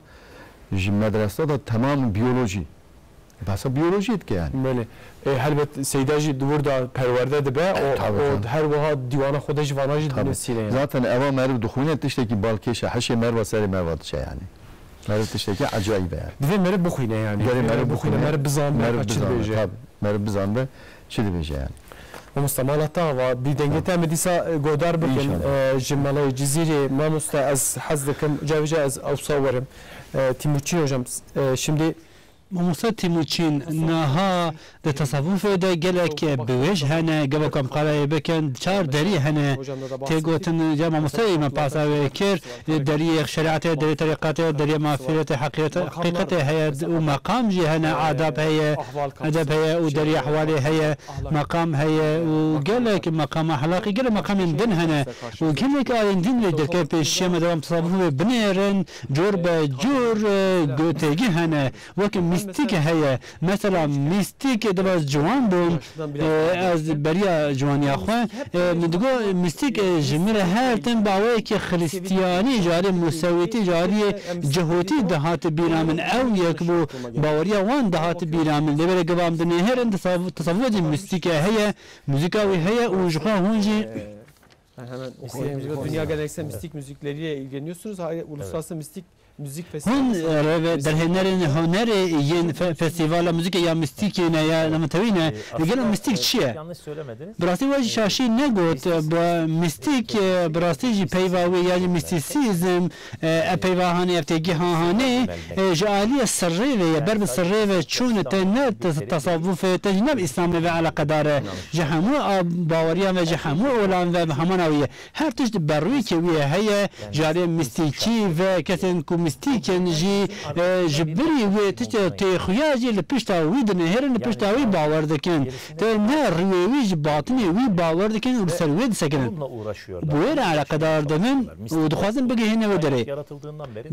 ji medresa de temam biyolojî. Behsa biyolojî dike yani. Belê. E, helbet Seyda jî di wir de perwerde dibe, E, o, tabii, o tabii. Her wiha dîwana xwe de ji vana jî Tabii. dinivîsîne yani. Zaten eva meriv dixwîne tiştekî balkêş e, hişê meriva serê meriva diçe yani. Meriv tiştekî ecayîb e yani. Divê meriv bixwîne yani. Gerê Divê meriv meriv bixwîne, bixwîne, meriv bizanbe, meriv ka çi bizanbe, dibêje. Tabii. Meriv bizanbe, çi dibêje yani. Mamoste, mala te ava bî, dengê te em ê dîsa, e, guhdar bikin. İnşallah. E, ji Malê Cizîrê, mamoste, ez hez dikim, cavêja ez ewsa werim. E, Tîmûçîn hocam, e, şimdi Mamoste Tîmûçîn, niha di tesewufê de gelek biwêj hene, gelo ku em qalayê bikin, çar derî hene. Tê gotin, ya mamosteyê me pasa wê kir, Deriyê şerîetê, deriyê terîqetê, deriyê mexfîretê, heqîqetê, heqîqetê heye û meqam jî hene, adab heye, edeb heye û deriyê ehwalê heye, meqam heye û gelek meqama ehlaqî, gelek meqamên din hene û gelek alên din lê derkeve pêşiya me de em tesewufê binêrin, cor be cor, e, gotêgî hene. Wek mîstîk heye. Mesela mîstîk, dema ez ciwan bûm, e, ez beriya ciwaniya xwe, e, min digot, mîstîk, e, ji min re her tim bi awayekî xiristiyanî, ji alî musewîtî, ji alî cihûtî dihat bîra min. Ew yek bû, baweriya wan dihat bîra min. Lê belê givam dinêhirin, tesav-, tesewufê jî mîstîke heye, muzîka wî heye û ji xwe hûn jî Ben hemen isteyelim. Dünya geleneksel mistik müzikleriyle ilgileniyorsunuz. Hayır, Uluslararası Mistik Müzik Hûn, Festivali e, rêve derhênerên hunerê yên fe-, festîvala muzîkê ya mistîkê ne, ya nametewî ne. Li gelo mistîk çi ye? Bi rastî we jî şaşî negot, e, bi mistîk, e, bi rastî jî peyva wê ya jî mistîsîzm, e, ev peyva hanê, ev têgiha hanê, e, ji aliyê sirrê ve ye, ber bi sirrê ve çûne, te ne te-, tesavvufê, te jî ne bi Îslamê ve eleqedar e. Ji hemû a-, baweriyan ve, ji hemû olan ve bi heman awî ye. Her tişt berwîkê wî heye, ji aliyê mistîkî ve kesên ku mistîk in jî, e, ji birî wê tiştê tê xuya jî li pişta wî dinihêrin, li pişta wî bawer dikin. Te ne rûyê wî ji batinê wî bawer dikin û li ser wê disekinin. Bi wê re eleqedar dibin û dixwazin bigihîne wê derê.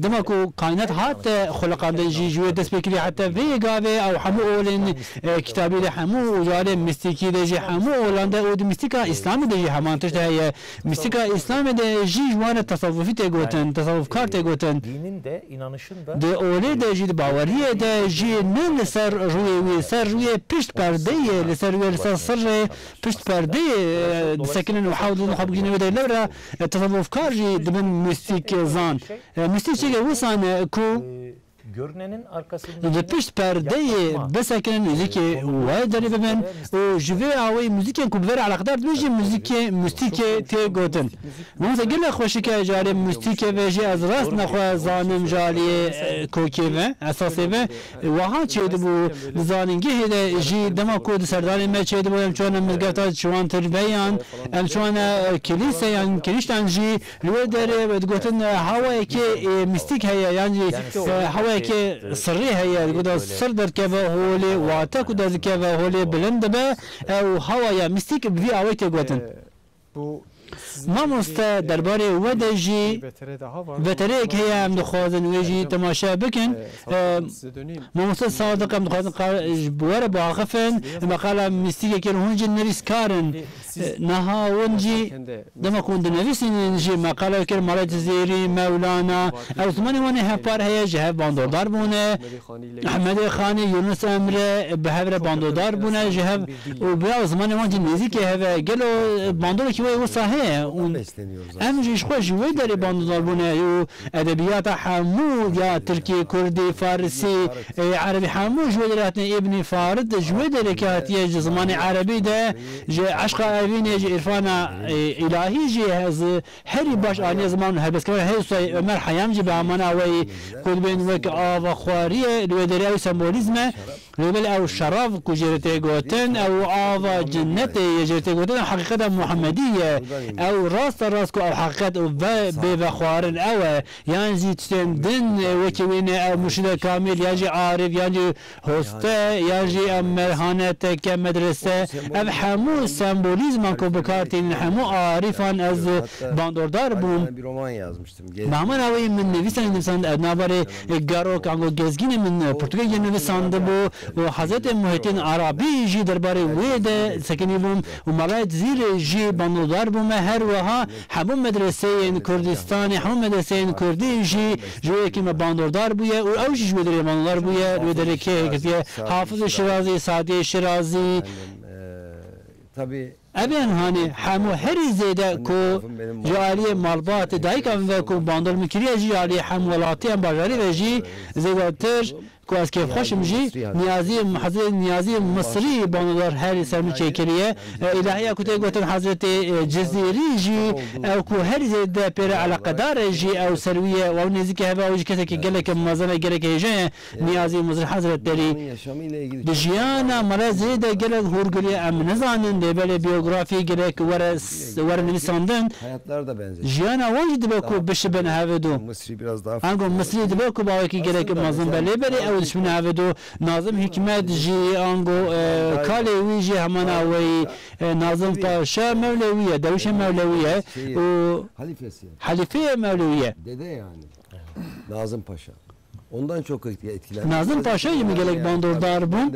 Dema ku kaînat hat xuliqandin jî, ji wê dest pê kirî heta vê gavê ew hemû olên, e, kitabî li hemû ojalên mistîkî de jî, hemû olan de û di mistîka Îslamê de jî heman tişt heye. Mîstika Îslamê de jî ji wan re tesewufî tê gotin, tesewufkar tê gotin. Di olê de jî, di baweriyê de jî ne li ser rûyê wî, li ser rûyê pişt perdeyê, li ser wê, li ser sirrê pişt perdeyê, e, disekinin û hewl didin xwe bigihînin wê derê. Lewra, e, tesewufkar jî dibin mîstîk zan. E, mîstîk çêke wisa ne ku di pişt perdeyê bisekinin, muzîkê wê derê bibin û ji vê awayî muzîkên ku bi vê re eleqedar dibin jî muzîkê, mustîkê tê gotin. Mamoste, gelek xweşik e, ji alî mustîkê ve jî ez rast nexwe zanim ji alî, e, kokê ve, esasê ve, e, wiha çêdibû, di zanîngehê de jî dema ku di serdanê me çêdibû, em çûne mizgefta Çiwan Tirbeyan, em çûne, e, kilîseyan, kilîştan jî, li wê derê digotin, e, hawayekê, e, mîstîk heye, yan jî, e, hawayekê sirrî heye, digotin sir derkeve holê, wate ku derdikeve holê bilind dibe, ew hawaya mîstîk bi vî awayî tê gotin. Mamoste, derbarê we de jî vetereyek heye, em dixwazin wê jî temaşe bikin. E, Mamoste Sadiq, em dixwazin qa-, ji bi we re biaxifin. Meqala mîstîkekê li hûn jî nivîskar in. E, niha hûn jî dema ku hûn dinivîsînin jî meqala kir Malay Cizîrî, Mewlana, ew zimanê wan ê hevpar heye, ji hev bandordar bûne. Ehmedê Xanî, Yunus Emre, bi hev re bandordar bûne, ji hev û bi ew zimanê wan jî nêzîkê hev e. Gelo, e, bandorekî wê wisa heye? Û em jî ji xwe ji wê derê bandordar bûne û edebiyata hemû ya tirkî, kurdî, farisî, e, erebî hemû ji wê derê hatine. Îbnî Farid ji wê derê ke hatiye ji zimanê erebî de, ji eşqa Evînê, ji îrfana, e, îlahî jî hez, herî baş aniye ziman û helbestkirina. Her wisa Ömer Hayyam jî bi hemana weyî ku dibên wek ava xwariyê, li wê derê ew sembolîzm e. Lê belê ew şeraf ku jê re tê gotin, ew ava cinnetê yê jê re tê gotin, ew heqîqeta Muhemedî ye. Ew rasta rast ku ew heqîqet û ve bê vexwarin ew e. Yan jî tiştên din, e, wekî wî ne, ew murşîda kamîl, yan jî arîf, yan jî hoste, yan jî ew merhane, tekke, medrese, ev hemû sembolîzman ku bi kar tînin, hemû arîfan ez bandordar bûm. Bi heman awayî min nivîsanî nivîsand, ev nabarê Garok, ango Gezgînê min pirtûkekê nivîsandibû û Hezretê Muhittin Arabî jî derbarê wê de sekinî bûm û Malay Cizîrê jî bandordar bûme. Her wiha hemû medreseyên Kurdistanê, hemû medreseyên Kurdî jî ji wê yekê me bandordar bûye û ew jî ji wê derê bandordar bûye, li wê derê kê girtiye? Hafizê Şirazî, Sadiyê Şirazî. Ev ên hanê hemû herî zêde ku ji aliyê malbat dayika min ve ku bandor min kiriye jî, aliyê hemwelatî em bajarî ve jî zêdetir ku ez kêfxweş im jî, Niyazî, Hezretê Niyazî Misrî bandor herî ser min çêkiriye. E, îlahiya ku tê gotin Hezretê, e, Cizîrî jî, ew ku herî zêde pê re eleqedar e jî, ew ser wî ye û ew nêzîkî hev e, ew jî kesekî gelek mezin e, gelek hêja ye. Niyazî Mizrî Hezretlerî di jiyana me re zêde gelek hûr kiriye, em nizanin, lê belê biyografî gerek were s-, were nivîsandin. Jiyana wan jî dibe ku bişibin hevidu. Ango Misrî dibe ku bawekî gelek mezin be, lê belê ew dişibin hevidu. Nazim Hikmet jî, ango, e, kalê wî jî hemana weyî, e, Nazim Paşa Mewlewî ye, Derwişê Mewlewî ye û Helîfeyê Mewlewî ye. Nazım Paşa. Ondan çok etki-, etkilendim. Nazim Paşa jî min gelek bandordar bûm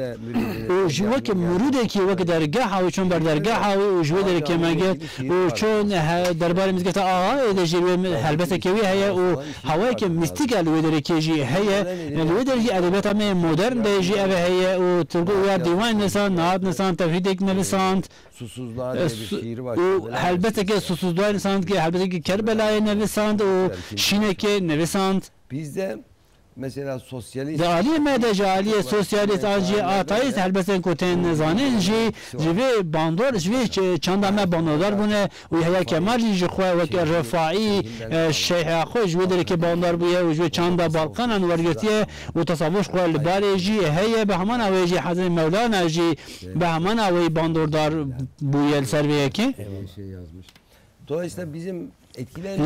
û ji wek murûdekî, wek dergeha wî, çûn ber dergeha wî û ji wê derê kêmegir û çûn he-, derbarê mizgefta Axayê de jî wê helbestekê wî heye û hawayeke mîstîk e li wê derê kê jî heye. Li wê derê jî edebiyata me yê modern de jî ev heye û Turgut Uyar dîwanê nivîsand, Nihat nivîsand, Tevhîdek nivîsand. Susuzluğa diye bir şiiri var. Û helbestekê Susuzluğa nivîsand ki helbestekê Kerbelayê nivîsand û şînekê nivîsand. Bizde Mesela sosyalist. Di aliyê me de ji aliyê sosyalist an jî ateîst helbestên ku tên zanîn jî ji vê bandor, ji vê ç-, çanda me bandordar bûne û Yehya Kemal jî ji xwe wek Rifaî, e, şeyha xwe ji wê derekê bandor bûye û ji wê çanda Balkanan wergirtiye û tesawuf xwe li barê jî heye. Bi heman awê jî Hezrê Mewlana jî bi heman awê bandordar bûye li ser vê yekê. Şey yazmış. Dolayısıyla bizim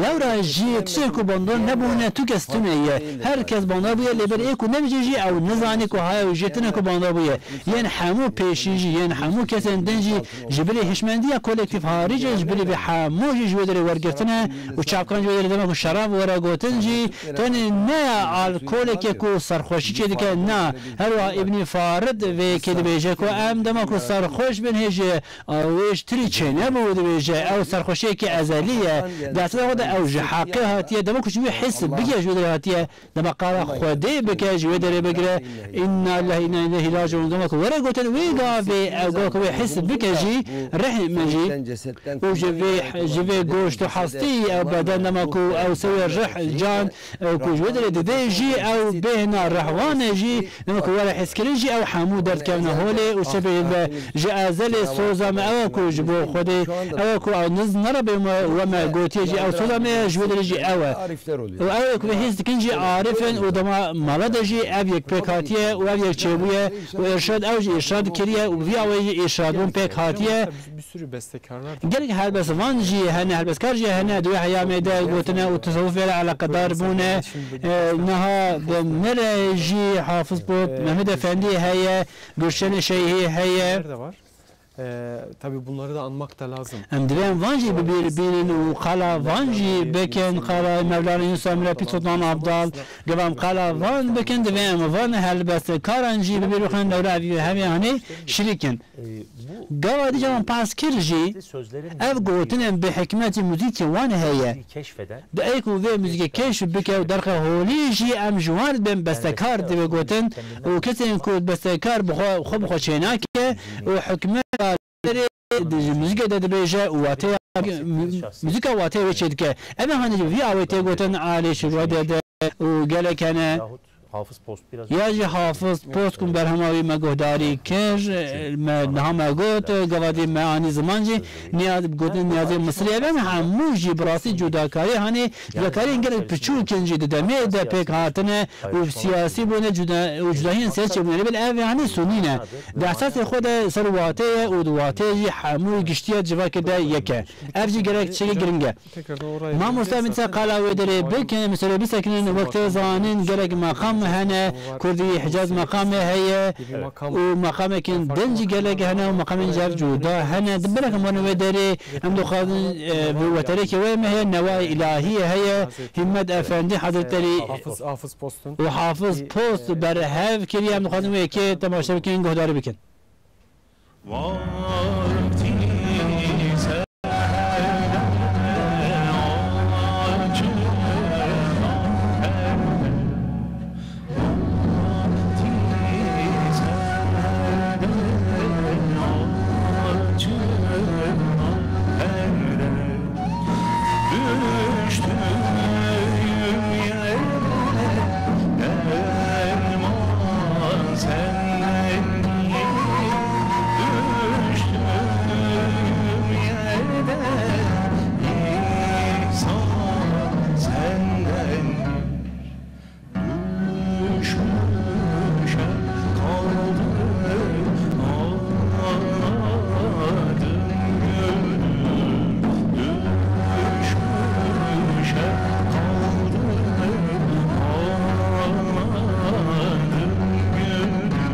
Lewra jî tiştê ku bandor nebûne tu kes tune ye. Her kes bandor bûye, lê ber ê ku nebêje jî ew nizane ku haya wî jê tune ku bandor bûye. Yên hemû pêşî jî, yên hemû kesên din jî ji bilî hişmendiya kolektîf harî jî ji bilî vê hemû jî ji wê derê wergirtine û çavkan ji wê derê dema ku şerab were gotin jî tenê ne alkoleke ku serxweşî çêdike, na. Her wiha Îbnî Farid vê yekê dibêje ku em dema ku serxweş bin hê ji Ew wê ji tirî çênebû û dibêje, ew serxweşiyekî ezelî ye. Destê xwe de ew ji heqê hatiye, dema ku ji wî his bike ji wê derê hatiye, dema qala Xwedê bike ji wê derê bigire, "Înna lillahî înna îleyhî raciûn." Dema ku were gotin, wê gavê ew gava ku wê his bike jî, rihê me jî, û ji vê, ji vê goşt û hestî ew beden, dema ku ew sewê rih, can, ew ku ji wê derê didê jî, ew bêhna rihwane jî, dema ku were hezkirin jî, ew hemû derdikevine holê û sebê ve ji ezelê soza me ew e ku ji bo Xwedê, ew e ku ew niz nerebe me, we me gotiye jî, ew soza me ye, ji wê derê jî ew e. Û ew ê ku vê hîs dikin jî arif in û dema mala de jî ev yek pêk hatiye û ev yek çêbûye û îrşad ew jî îrşad kiriye û bi vî awayî jî îrşadbûn pêk hatiye. Bir sürü bestekarlar. Gelek helbestvan jî hene, helbestkar jî hene, di wê heyamê de gotine û tesewufê re eleqedar bûne. E, niha bi min re jî Hafiz Pot, Mehmet Efendî heye, Gülşen Şeyhî heye. De var. E, tabii bunları da anmak da lazım. Em divê em van jî bi bîr bînin û qala van jî bikin, qala Mevlana Yunus Emre, Pîr Sultan Abdal, gava em qala van bikin, divê em van helbestkaran jî bi bîr bixin, lewra ev hevê hanê şirîk in. Gava dî caran behs kir jî, ev gotinên bi hikmetî muzîkê wan heye. Di ey ku vê muzîkê keşf bike û derxe holî jî em ji wan re bên bestekar divê gotin û kesên ku bestekar bi xwe, xwe bi xwe çênake û hikmeta di ji muzîkê de dibêje û wateya muzîka wateya wê çêdike. Ev ê hanê jî vî awê tê gotin alê şirwedê de û gelek hene. Ya jî Hafiz Post ku berhema wî me guhdarî kir, me niha me got, gava dî me anî ziman jî, niya-, gotin niyazê Misirî. Ev em hemû jî bi rastî cudakarî, hanê cudakariyên gelek piçûk in jî di demê de pêk hatine û siyasî bûne cuda-, û cudahiyên siyasî çêbûne. Lê belê ev hanê sunî ne. Di esasê xwe de ser watê ye û di watê jî hemû giştiya civakê de yek e. Ev jî gelek tiştekî giring e. Mamoste, em dîsa qala wê derê bikin, em serê bisekinin, wek te zanîn gelek meqam hene, Kurdî Hicaz meqamê heye û meqamekên din jî gelek hene û meqamên ji hev cuda hene. Di ber em wan wê derê, em dixwazin, e, bi weterekê wê me heye, newayê îlahiyê heye, Himmet Efendî Hazretlerî Hafız, Hafız Postun. Û Hafiz Post berhev kiriye, em dixwazin wê yekê temaşe bikin, guhdarî bikin. Düştüğüm yere derman senden gelir. Düştüğüm yerde ihsan senden gelir. Düşmüşe kaldım, ağladım, güldüm. Düşmüşe kaldım, ağladım, güldüm.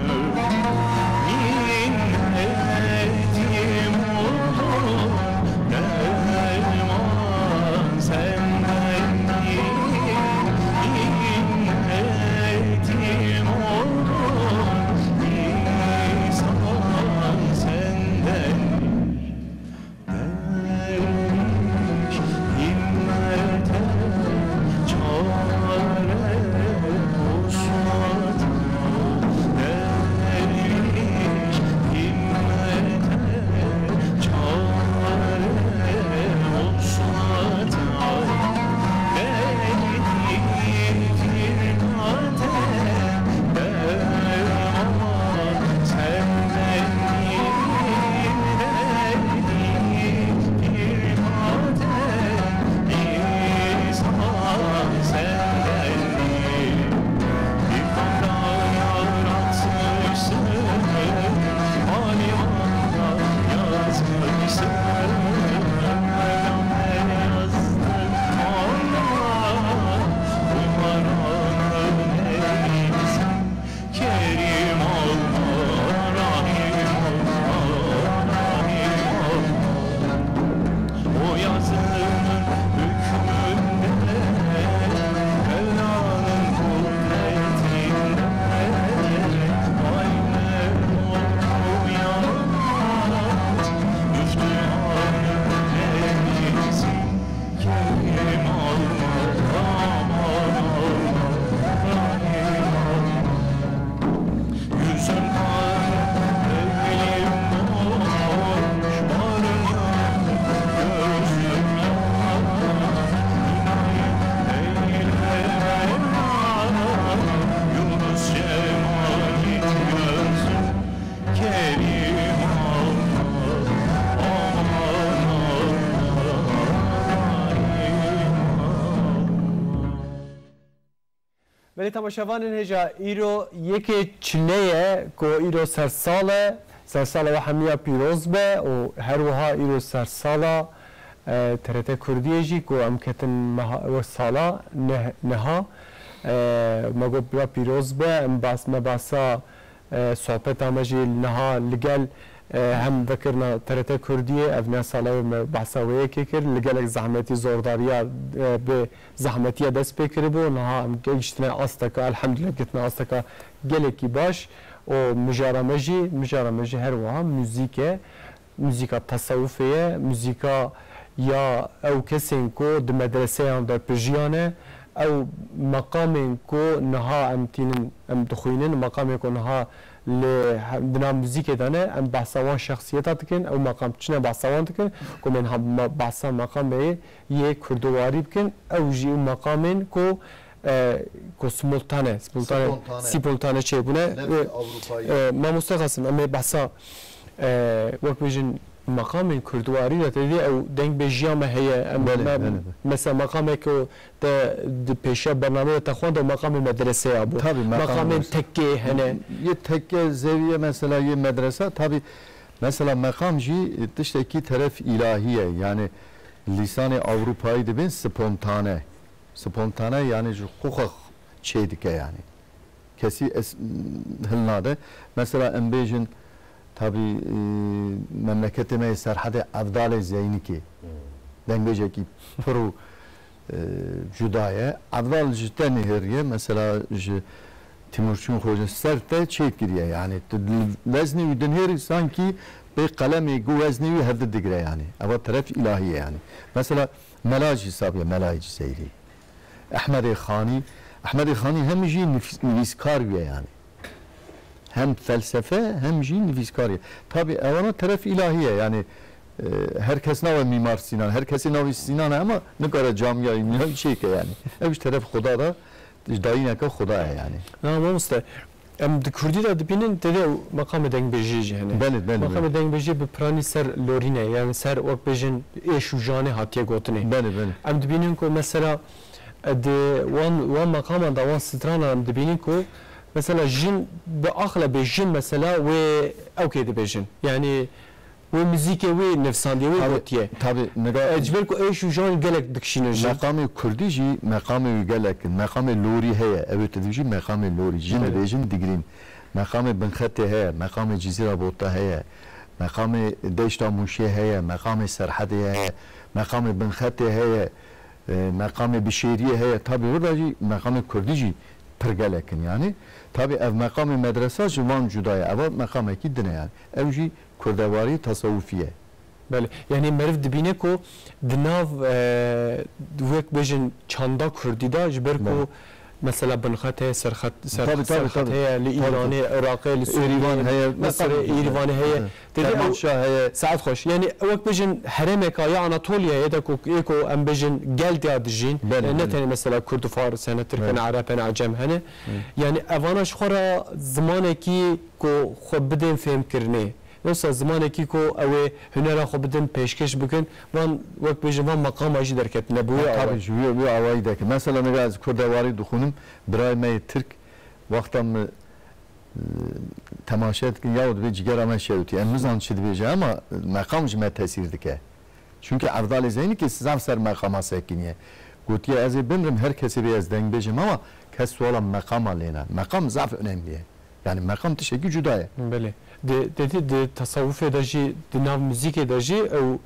Belê temaşevanên hêja, îro yekê çile ye ku îro sersal e, sersala we hemiya pîroz be û her wiha îro sersala, e, T R T Kurdiyê jî ku em ketin meha, we sala neh-, niha, e, me got bira pîroz be, em bas, me basa, e, sohbeta me jî niha li gel, e, hem vekirina T R T Kurdiyê, ev ne sala me behsa wê yekê kir, li gelek zehmetî zordariya, e, bi zehmetiya dest pê kiribû, niha em gihiştine asteka, elhamdulillah gihiştine asteka gelekî baş û mijara me jî, mijara me jî her wiha muzîk e. Muzîka tesewufê ye, muzîka ya ew kesên ku di medreseyan de pijiyane, ew meqamên ku niha em tînin, em dixwînin, meqamên ku niha li he-, di nav muzîkê de ne, em behsa wan şexsiyeta dikin, ew meqam çine behsa wan dikin, ku em ha-, ma-, behsa meqamê yê kurdiwarî bikin, ew jî ew meqamên ku, e, ku simultane, simultane, Spontane. Simultane çêbûne. Lefzê E, Ewropayî. E, Mamoste Qasim, em ê behsa, e, wek bêjin, meqamên kurdiwarî de tê dî ew dengbêjiya me heye. Em, Belê, me, belê, belê. Mesela meqamek ku te di pêşiya bernameyê te xwend, ew meqamê medreseya bû. Tabii, meqam Meqamên medrese. Tekkê hene. Yê tekke, zewiye mesela, yê medresa, tabii, mesela meqam jî tiştekî teref îlahî ye. Yani lîsanê Ewropayî dibên spontane. Spontane yani ji xwe xwe çê dike yani. Kesî es-, hilnade. Mesela em bêjin, tabî, e, memleketê me yê Serhedê Evdalê Zeynikê. Dengbêjekî pir û, e, cuda ye. Evdal ji te nihêriye, mesela ji Timurçûn Xoce ser te çêkiriye. Yani tu weznê wî dinihêrî sankî bê qelemê ku weznê wî hevdi digire yani. Eva teref îlahî ye yani. Mesela Mela jî sabiye, Melayê Cizeyirî. Ehmedê Xanî, Ehmedê Xanî hem jî nivîs-, nivîskar bûye yani. Hem felsefe hem jî nivîskar ye. Tabi evana teref îlahî ye yani, e, her kes nawe Mîmar Sinan, her kesê navê Sinan e ama nikare camiyayî mînayî çêke yani. Ev ji teref Xuda da, ji dayîneke Xuda ye yani. Na mamoste, em di kurdî de dibînin, tê de ew meqamê dengbêjiyê jî hene. Belê, belê, Meqamê belê. Dengbêjiyê bi piranî ser lorîne, yani ser wek bêjin êş û janê hatiye gotinê. Belê, belê. Em dibînin ku mesela, e, di wan, wan meqaman de, wan stranan em dibînin ku mesela jin bi axlebê jin mesela wê ewkê dibêjin. Yani wê muzîkê wê nivsandiye, wê Tabii, gotiye. Tabii, niga- E, ji ber ku êş û jan gelek dikişînin jin. Meqamê kurdî jî, meqamê wî gelek in. Meqamê lorî heye. Ew ê tu dibêjî meqamê lorî. Jin Evet. dibêjin digirîn. Meqamê Binxetê heye, meqamê Cizîra Bota heye, meqamê Deşta Mûşê heye, meqamê Serhedê heye, meqamê Binxetê heye, e, meqamê Bişêriyê heye. Tabii, orada jî meqamê kurdî jî pir gelek in yani. Tabii, ev meqamê medresa ji van cuda ye. Eva meqamekî din e yani. Ew jî kurdewarî tesewufî ye. Belê. Yani meriv dibîne ku di nav, e, wek bêjin çanda kurdî de, ji ber ku Belê. mesela Binxet heye, Serxet, Ser-, Tabii, tabii, Serxet tabii. heye, li Tabii, Îranê, tabii. Iraqê, li Sûriyê, Êrîvan heye, Misirê, tabii. Îrîvanê heye. Evet. Têdî ew Kermanşah heye. Saet xweş. Yani wek bêjin herêmeka ya Anatoliyayê de ku, ê ku em bêjin gel tiya dijîn. Belê, Yani ne belê. tenê mesela Kurd û Fars hene, Tirk hene, Belê. Ereb hene, Ecem hene. Belê. Yani evana ji xwe re zimanekî ku xwe bidên fêhmkirinê. Wisa zimanekî ku ew ê hunera xwe bidin pêşkêş bikin, van, wek bêjin, van meqama jî derketine bi wê Ha, awayî. Tabii, ji wê, wê awayî derket. Mesela niga ez kurdewarî dixwînim, birayê me yê Tirk wexta min, e, temaşe dikin, yaw dibê cigera me şewitî. Em nizanin çi dibêje ama meqam ji me tesîr dike. Çunke Evdalê Zeynikê zaf ser meqama sekiniye. Gotiye, ez ê bimrim, her kesê bê ez deng bêjim ama kes suala meqama lêne. Meqam zaf önemli ye. Yani meqam tiştekî cuda ye. Belê. Di, di, di, di tesewufê de jî, di nav muzîkê de jî ew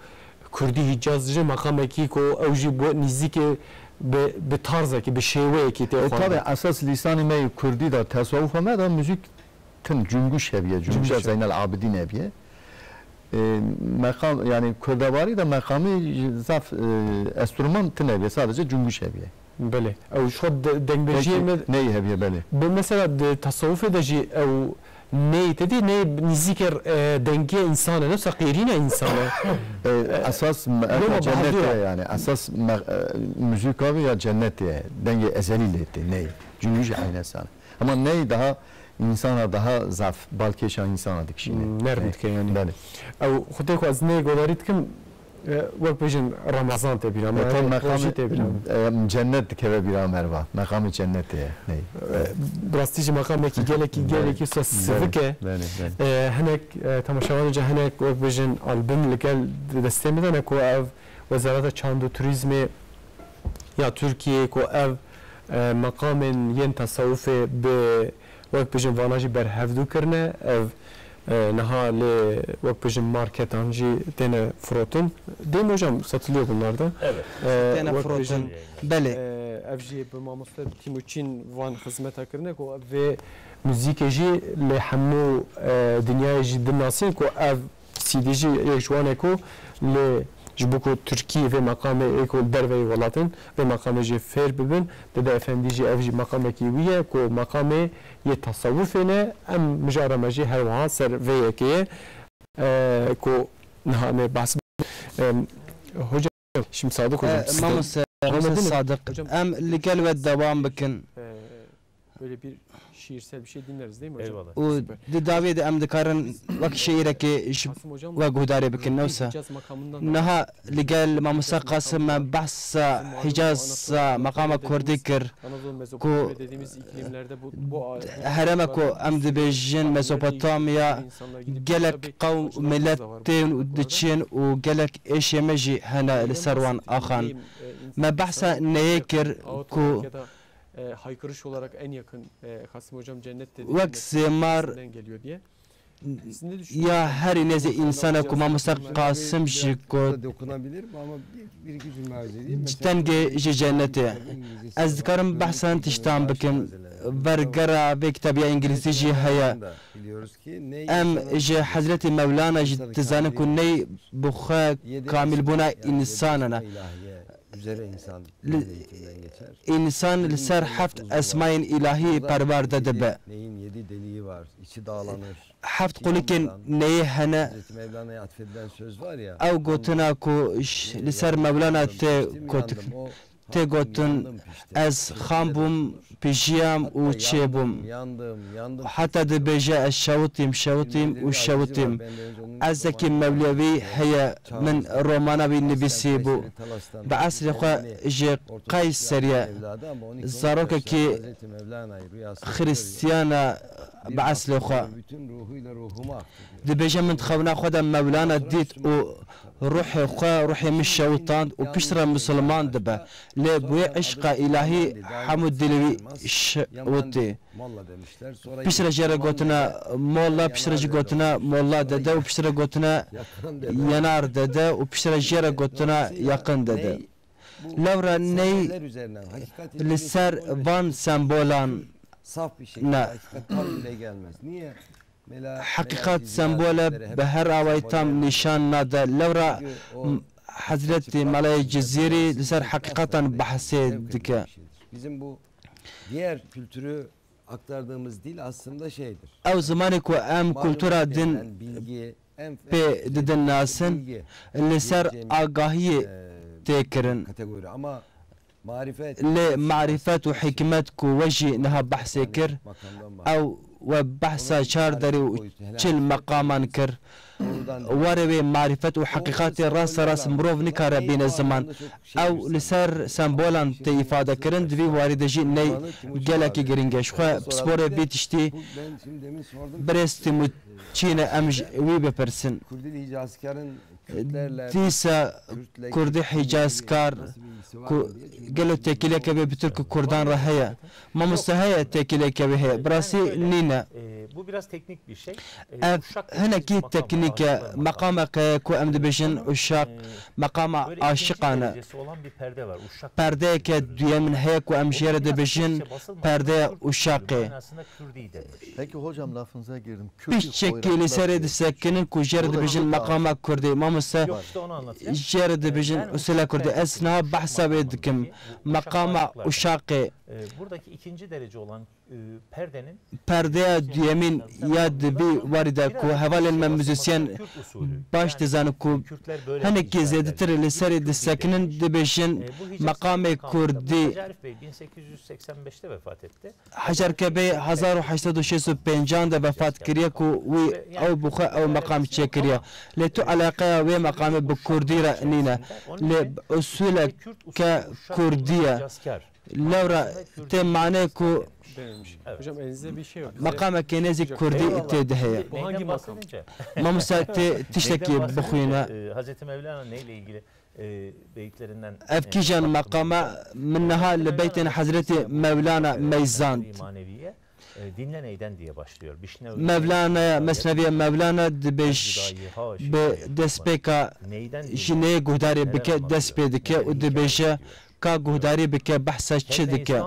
kurdî Hîcaz jî meqamekî ku ew jî bi nîzîkê bi, bi tarzekî, bi şêweyekî tê E, xwendin. Tabii, esas lîsanê me yê kurdî de, tesewufa me de muzîk tin, cunguş hebiye, cunguş Cunguş. Zeynel Abidin hebiye. E, meqam, yani kurdewarî de meqamî zaf, e, enstrüman tine be, sadece cunguş hebiye. Belê. Ew ji xwe de-, dengbêjiyê Peki, me ney hebiye, belê. Bi mesela di tesewufê de jî ew ney te dî, ney nîzîkê, e, dengê însan e, nefsa qêrîne însan e. E, esas me-, Loma cennet bahdûra. ye yani. Esas me-, e, müzik abi ya cennet ye. Dengê ezelî lê tê, ney. Cunguş aynı sana. Ama ney daha insana daha zaf, balkêşa insana dikişîne. Hmm, nerm dike yani. Belê. Ew xwedê ku ez neyê godarî dikim, E, wek bêjin Remezan tê bîra me, E, tam rojî meqamê, tê bîra me. e, cennet dikeve bîra me, Merva. Meqamê cennetê ye. Ney? E, bi rastî jî meqamekî gelekî, Belê. gelekî wisa Belê. sivik e. Belê, belê. E, hinek, e, temaşevanê ca hinek wek bêjin album li gel destê min de ne ku ev Wezareta Çand û Turîzmê ya Tirkiyeyê ku ev, e, meqamên yên tesewufê bi wek bêjin vana jî berhevdû kirine. Ev, e, niha lê wek bêjin marketan jî têne firotin. Değil mi hocam? Satılıyor bunlar da. Evet. E, Têne wek firotin. bêjin, Belê. e, ev jî bi mamoste Tîmûçîn van xizmeta kirine ku vê muzîkê jî lê hemû, e, dinyayê jî dinasin ku ev C D jî yek ji wan e ku lê ji bo ku Tirkî vê meqamê ê ku li derveyî welatin vê meqamê jî fêr bibin. Dede Efendî jî ev jî meqamekî wî ye ku meqamê yê tesewufê ne. Em mijara me jî her wiha ser vê yekê ye, e, ku niha em ê behs bikin. Em, hocam, şimdi Sadık hocam, E, siz de Mamoste, devam Mamoste edin. Sadık, Hocam, em li gel we dewam bikin. e, Böyle bir şiirsel bir şey dinleriz değil mi hocam? Eyvallah. û Süper. Di dawiyê de em dikarin wek şiîrekê ji Kasım hocam, we guhdarê bikin, ne wisa? Hicaz makamından da Niha li gel mamosta Qasim me behsa Hicaza meqama kurdî kir Anadolu, ku Mezopotamya dediğimiz iklimlerde bu, bu hereme ku em dibêjin Mezopotamya, gelek qewm milet tên û diçin û gelek êşê me jî hene li ser wan axan. Me behsa neyê kir ku e, haykırış olarak en yakın, e, Kasım hocam cennet dedi, wek cennet zêmar sesinden geliyor diye. Siz ne düşünüyorsunuz? Ya herî nêzî însana ku mamosta Qasim jî got, Dokunabilir mi? Ama bir, bir iki cümle arz edeyim. Mesela, Tengê ji cennetê. Ez dikarim behsa tiştan bikim. Vergera vê kitabiya îngilîzî jî heye. Biliyoruz ki ne Em insan ji Hezretî Mewlana jî dizanin ku ney bi xwe kamîlbûna însanan e. Üzere insan Li-, eğitimden geçer. Însan li ser heft esmayên îlahî perwerde dibe. Neyin yedi deliği var, içi dağlanır. Heft qulikên neyê hene. Hazreti Mevlana'ya atfedilen söz var ya, ew gotina ku ş-, li ser Mevlana tê gotin, tê gotin, ez xam bûm, pijiyam û çêbûm. Heta dibêje, ez şewitîm, şewitîm û şewitîm. Ezekî mewlewî heye, min romana wî nivîsî bû. Bi eslê xwe ji Qeyseriye, zarokekî xirîstiyana bi eslê xwe. Dibêje, min di xewna xwe de Mewlana dît û ruhê xwe, ruhê min şewitand û piştre misilman dibe. Lê bi wê eşqa îlahî hemû dilê wî şewitê. Piştre jê re gotine molla, piştre jî gotine molla dede û piştre gotine yenar dede û piştre jê re gotine yaqin dede. Lewra ney li ser van sembolan ne. Heqîqat sembol e, bi her awayî tam nîşan nade. Lewra Hezretî Melayê Cizîrî li ser heqîqatan behsê dike. Bizim bu diğer kültürü aktardığımız dil aslında şeydir. Ew zimanê ku em kultura din pê didin nasin, li ser agahiyê tê kirin. Lê marîfet û hikmet ku we jî niha behsê kir, ew we behsa çar derî û çil meqaman kir. Warê wê marîfet û heqîqatê rasterast mirov nikare bîne ziman. Ew li ser sembolan tê îfade kirin, di vî warî de jî ney gelekî girîng e. Ji xwe pisporê vî tiştî birêz Tîmûçîn e, em ji wî bipirsin. Dîsa Kurdî Hicazkar ku gelo têkiliyeke wê bi Tirk û Kurdan re heye? Mamoste heye têkiliyeke wê heye. Bi rastî nîne. Ev hinekî teknîk e. Meqameke ku em dibêjin uşak, meqama aşiqan e. Perdeyeke duyemin heye ku em jê re dibêjin perdeya uşaqê. Peki hocam, lafınıza girdim. Piçekî li serê disekinin ku jê re dibêjin meqama kurdî. Mamoste, jê re dibêjin usula kurdî. Ez niha behsa wê dikim. Meqama uşaqê. Perdeya duyemîn ya di vî warî de ku hevalên me muzîsyen baş dizanin ku hinekî zêdetir li serê disekinin, dibêjin meqamê kurdî. Hecar Kebey hezar û heşt sed û şêst û pêncan de vefat kiriye ku wî ew bi xwe ew meqam çêkiriye. Lê tu eleqeya wê meqamê bi kurdî re nîne. Lê bi usuleke kurdî ye. Lewra tê manê ku Beğenmiş. Evet. Hocam, elinizde bir şey yok. Meqameke nêzîk kurdî tê de heye. Bu hangi makam? Mamosta, tê tiştekî bixwîne. Hazreti Mevlana neyle ilgili, e, beyitlerinden, ev kîjan meqama? Min niha li beytên Hezretî Mevlana meyzand. Maneviye, e, dinle neyden diye başlıyor. Mevlana, Mesneviye Mevlana dibêj, bi destpêka ji neyê guhdarê bike, dest pê dike û dibêje, ka guhdarî bike, behsa çi dike?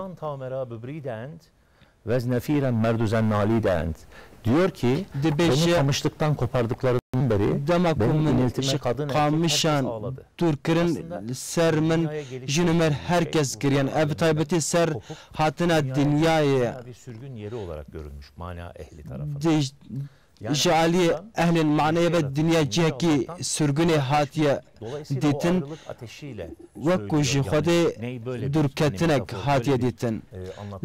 Ve znefîren merduzen nalîdend. Diyor ki, dibêje, beni kamışlıktan kopardıklarından beri dema ku min ji qamişan dûr kirin, li ser min jin û mêr her kes giriyan. Ev bi taybetî ser hatina dinyayê ye. Bir sürgün yeri olarak görülmüş mana ehli tarafından. Ji aliyê ehlên maneyê ve dinya cihekî sirgûnê hatiye dîtin, wek ku ji Xwedê dûrketinek hatiye dîtin.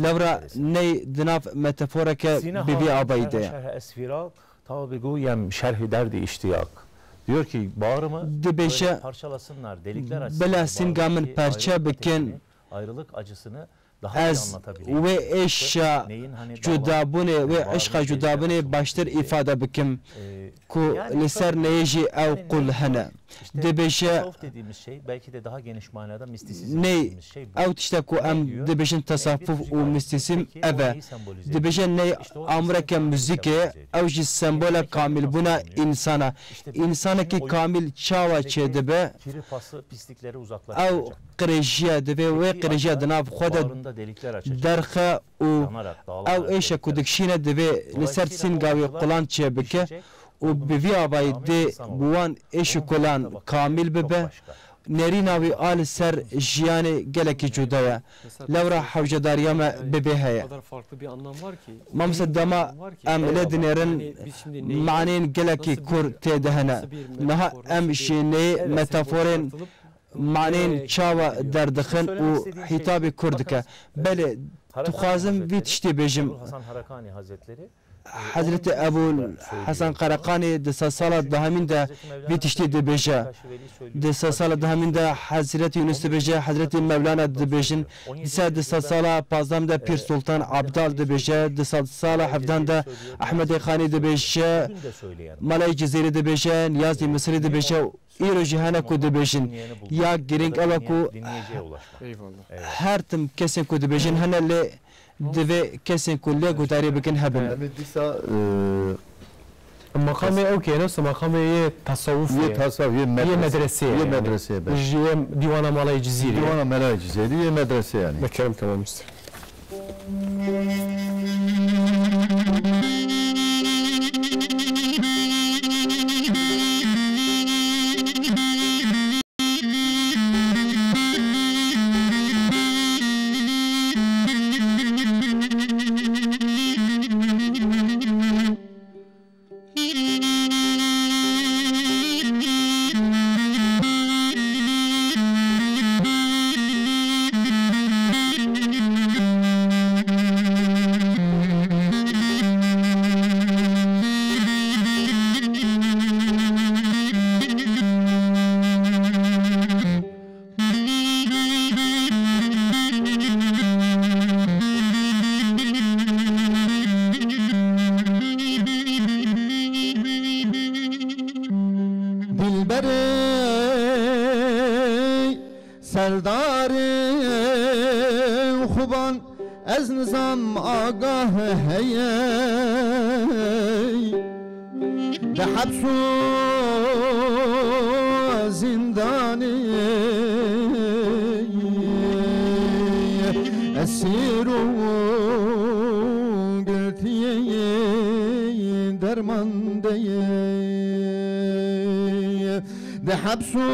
Lewra ney di nav metaforeke bi vî abayî de ye. Dibêje, bila sînga min perçe bikin, ez wê êşa cudabûnê, wê eşqa cudabûnê baştir îfade bikim ku li ser neyê jî ew qul hene. Dibêje, ney, ew tişte ku em dibêjin tesafuf û mistîsîm ev e. Dibêje ney amreke muzîkê, ew jî sembola kamîlbûna însan e. Însanekî kamîl çawa çêdibe? Ew qirêjiya, divê wê qirêjiya di nav xwe de derxe û ew êşa ku dikişîne divê li ser sînga wî qulan çêbike û bi vî avayî dê bi wan êş û kulan kamîl bibe. Nêrîna wî a li ser jiyanê gelekî cuda ye. Lewra hewcedariya me bi vê heye. Mamoste, dema em lê dinêrin, maneyên gelekî kûr tê de hene. Niha em ji nê metaforên maneyên çawa derdixin û hîtabê kûr dike. Belê, dixwazim vî tiştî bêjim. Hezretî Ebûl Hesen Qereqanî di sedsala dehemîn de vî tiştî dibêje. Di sedsala dehemîn de Hezretî Yunus dibêje, Hezretî Mewlana dibêjin. Dîsa di sedsala pazdehemîn de Pîr Sultan Abdal dibêje. Di sedsala hevdehan de Ehmedê Xanî dibêje. Malayê Cizîrî dibêje. Niyazî Misirî dibêje. Îro jî hene ku dibêjin, ya girîng ew e ku her tim kesên ku dibêjin hene, lê divê kesên ku lê guhdarî bikin hebin. Em ê dîsa, e, Meqamê ew kê ne, meqamê yê tasawuf yê, yê tasawuf, yê yê medrese, medresê, yê yani. Medresê be. Ji yê dîwana Malayê Cizîrê. Dîwana Malayê Cizîrê, yê medresê yani. Bekerim, tamam işte. Dilberê serdarê xuban, ez nizam agah heye. Di heps û zindanê esîr û girtiyê derman de ye. Di heps û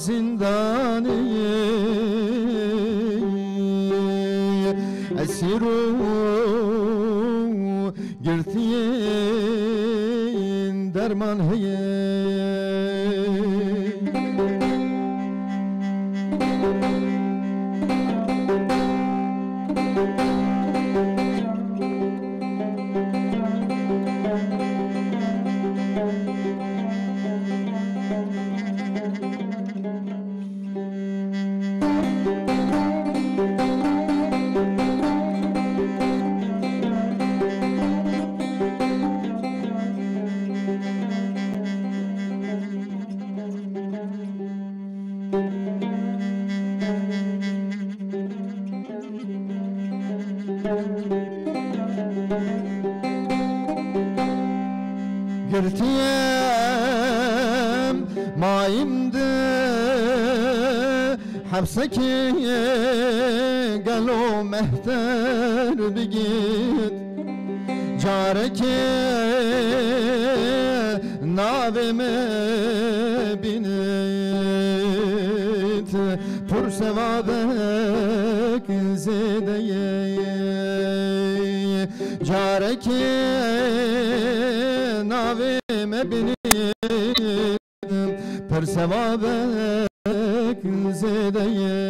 zindanê Esîr û girtiyên derman heye. Girtiyem mayim di hepsekê gelo mehter bigît. Carekê navê me bînit, pir sevabek zêde ye. Carekê navê me bînit, pir sevabek zêde ye.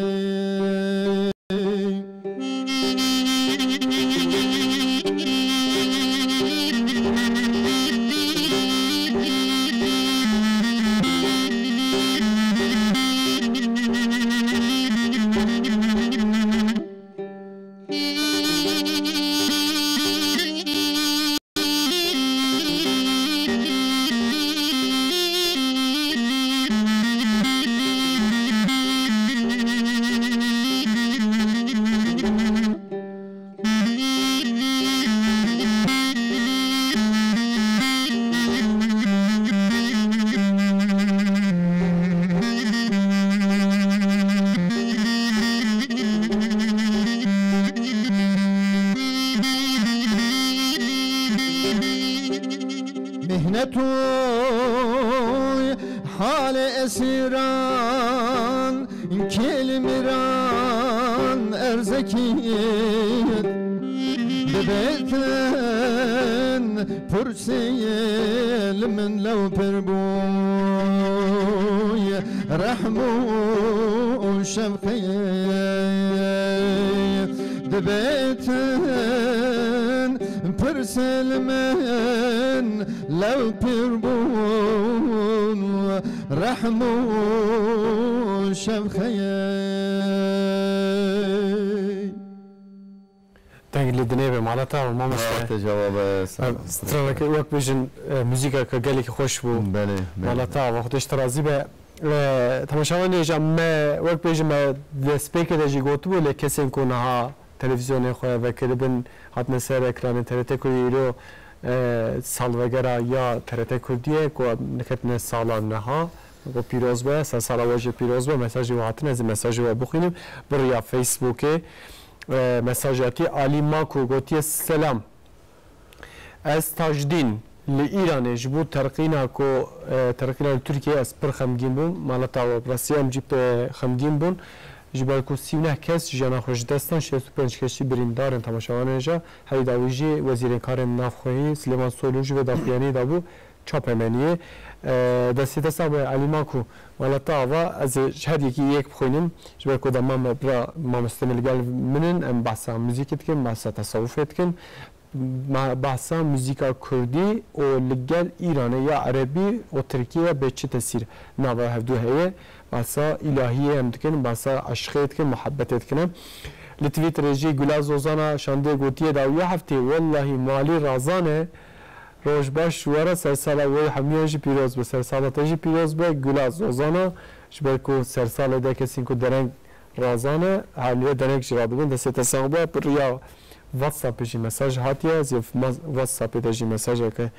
Mihnet û halê esîran, kêlî miran erzekî dibêtin. Pursê li min lew pir bûy, rehm û şefqê dibêtin. Pursê li min lew pir bûn, rehm û şefqê. Deng li dinê be, mala te ava, mamoste. Te cevab e, sağ ol. Straneke wek bêjin, e, muzîka ke gelekî xweş bû. Belê, belê. Mala te ava, Xwedê ji te razî be. E, temaşevanê hêja me, wek bêjin me destpêkê de jî gotibû, lê kesên ku niha televîzyonê xwe vekiribin, hatine ser ekranên T R T Kurdî îro, e, salvegera ya T R T Kurdî ye ku niketine sala niha. Ku pîroz be, ser sala we jî pîroz be, mesajê we hatine, ez ê mesajê we bixwînim. Bi riya Facebookê, e, mesaj hatî, Alî Maku gotiye, Selam. Ez Tajdîn, li Îranê ji bo terqîna ku, e, terqîna li Tirkiyeyê ez pir xemgîn bûm. Mala te ava, bi rastî em jî pê xemgîn bûn. Ji ber ku sî û neh kes jiyana xwe ji dest dan, şêst û pênc kes jî birîndar in, temaşevanên hêja. Herî dawî jî Wezîrê Karên Navxweyî Silêman Soylu jî vê daxuyaniyê dabû. Çapemeniyê. E, destê te sax be Elî Maku. Mala te ava, ez ê ji her yekî yek bixwînim. Ji ber ku dema me bira mamoste me li gel min in, em behsa muzîkê dikin, behsa tesewufê dikin. Me behsa muzîka kurdî û li gel Îranê ya erebî û tirkî ya bê çi tesîr nava hevdû heye. Behsa îlahiyê em dikin, behsa eşqê dikin, muhebbetê dikin em. Li Twitterê jî Gulaz Ozana şandiye gotiye dawiya heftê, wellahî malî razan e. Roj baş ji we re, sersala we hemiyan jî pîroz be. Sersala te jî pîroz be, Gulaz Ozana. Ji ber ku sersalê de kesên ku dereng razan e, her lê dereng jî radibin, destê te sax be. Bi riya WhatsAppê jî mesaj hatiye, ez ê ma-, WhatsAppê de jî mesajeke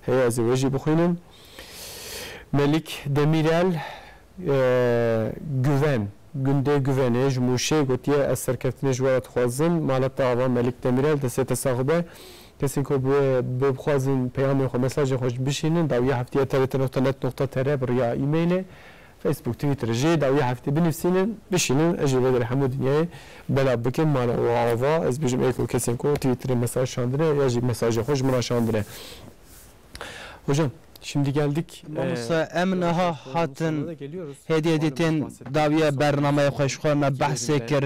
heye, ez ê we jî bixwînim. Melîk Demîrel, e, Guven, gundê Guvenê ji Mûşê gotiye, ez serkeftinê ji we re dixwazim. Mala te ava Melîk Demîrel, destê te sax be. Kesên ku bi, bi bixwazin peyamên xwe, mesajên xwe bişînin, dawiya heftê ya T R T nokta net nokta T R bi riya e-mailê. Facebook, Twitter jî dawiya heftê binivîsînin, bişînin, ez jî vê derê hemû dinyayê belav bikim, mane û ava, ez bêjim ê ku kesên ku Twitterê mesaj şandine, ya jî mesajê xwe ji min re şandine. Hocam, şimdi geldik, Mamoste, e, em niha hatin hêdî hêdî tên dawiya bernameyê xwe ji xwe me behsê kir,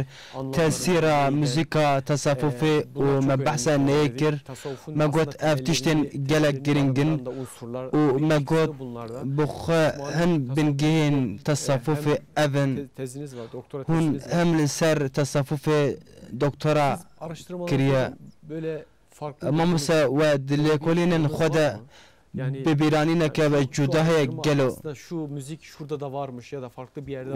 tesîra muzîka, tesafufê û me behsa neyê kir. Me got ev tiştên gelek giring in û me got bi xwe hin bingehên tesafufê ev in. Hûn hem li ser tesafufê doktora kiriye. Mamoste, we di lêkolînên xwe de bi bîranîneke we cuda heye gelo?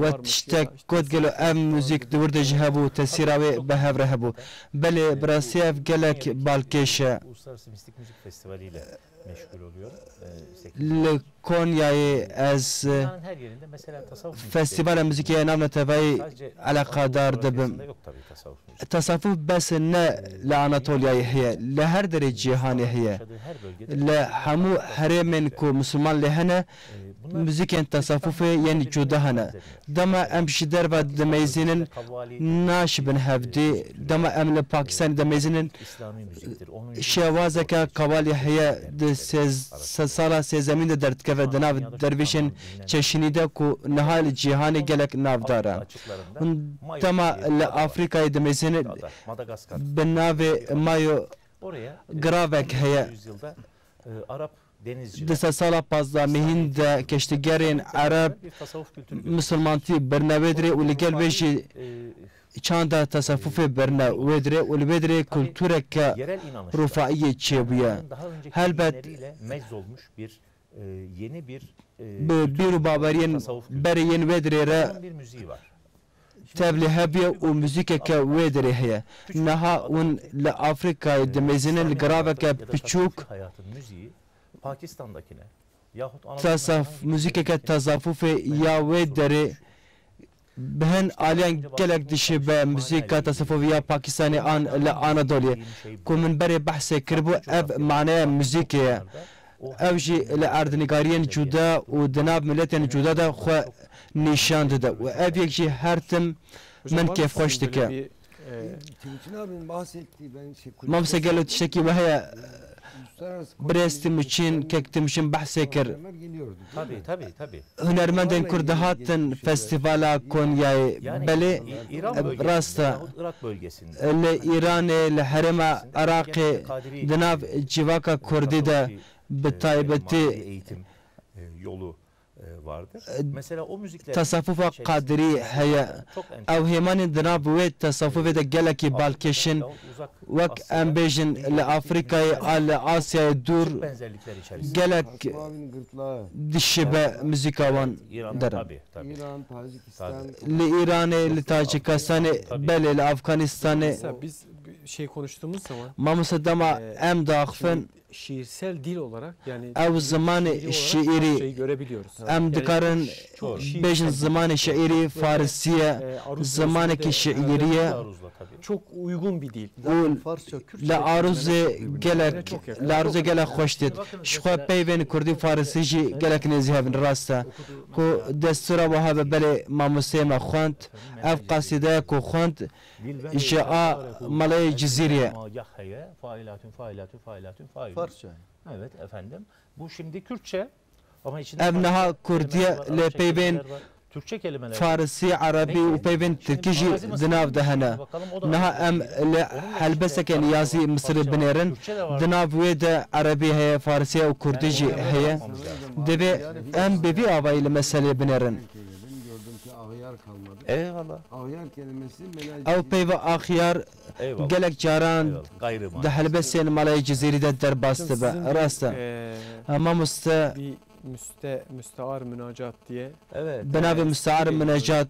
We tiştek got gelo ev muzîk di wir de jî hebû, tesîra wê bi hev re hebû. Belê, bi rastî ev gelek balkêş e. Li Konyayê ez festîvala muzîkê ya navneteweyî eleqedar dibim. Tesafuf bes ne li Anatolyayê heye, li her derê cîhanê heye. Li hemû herêmên ku misilman lê hene, muzîkên tesafufê yên cuda hene. Dema em ji derve dimeyzînin, naşibin hevdî. Dema em li Pakistanê dimeyzînin, şêwazeke qewalî heye, di sêz-, se-, sala sêzemîn de derdikeve di nav dervîşên çeşînî de ku niha li cîhanê gelek navdar e. Hûn dema li Afrîkayê dimeyzînin, bi navê Mayo giravek heye. Di sedsala pazdemîn de keştîgerên Ereb misilmantî birine wê dirê û li gel wê jî çanda tesefufê birine wê dirê û li wê dirê kultureke rûfaiyê çêbûye. Helbet, bi bîr û baweriyên berê yên wê dirê re tevlî hebiye û muzîkeke wê dirê heye. Niha hûn li Afrîkayê dimeyzînin li giraveke piçûk. Tasaf-, muzîkeke tasafufê ya wê derê bi hin aliyan gelek dişibe muzîka tasafufê ya Pakistanê an li Anadoliyê. Ku min berê behsê kiribû, ev maneya muzîkê ye. Ew jî li erdnigariyên cuda û di nav miletên cuda de xwe nîşan dide û ev yek jî her tim min kêfxweş dike. Mamoste, gelo tiştekî we heye? Birêz Timuçin, kek Timuçin behsê kir. Hunermendên Kurd dihatin festîvala Konyayê. Belê, rast e. Li Îranê, li herêma Iraqê, di nav civaka Kurdî de bi taybetî tesafufa Qadirî heye. Ew hêmanên di nav wê tesafufê de gelekî balkêş in. Wek em bêjin li Afrîkayê a li Asyayê dûr gelek dişibe muzîka wan derin. Li Îranê, li Tacikistanê, belê li Afganistanê. Mesela biz bir şey konuştuğumuz zaman, Mamoste, dema e, em diaxivin, şiirsel dil olarak, yani ew zimanê şiirî, em dikarin bêjin zimanê şiirî farisî ye, zimanekî şiirî ye. Çok uygun bir dil. Û li arozê gelek, li arozê gelek xweş têt. Ji xwe peyvên kurdî û farisî jî gelek nêzî hev in, rast e. Ku destûra wiha be, belê mamosteyê me xwend. Ev qasîdeya ku xwend, ji a Maleyê Cizîrê ye. Farsça. Evet efendim. Bu şimdi Kürtçe. Ev niha kurdî ye, lê peyvên farisî, erebî û peyvên tirkî jî di nav de hene. Niha em li helbesteke Niyazî Misirî binêrin. Di nav wê de erebî heye, farisî ye û kurdî jî heye. Divê em bi vî avayî li meselê binêrin. Eyvallah. Ew peyva axyar gelek caran di helbestên Maleyê Cizîrî de derbas dibe. Rast e. Mamoste. Müste-, müstear münacat diye. Evet. Bi navê müstear münacat.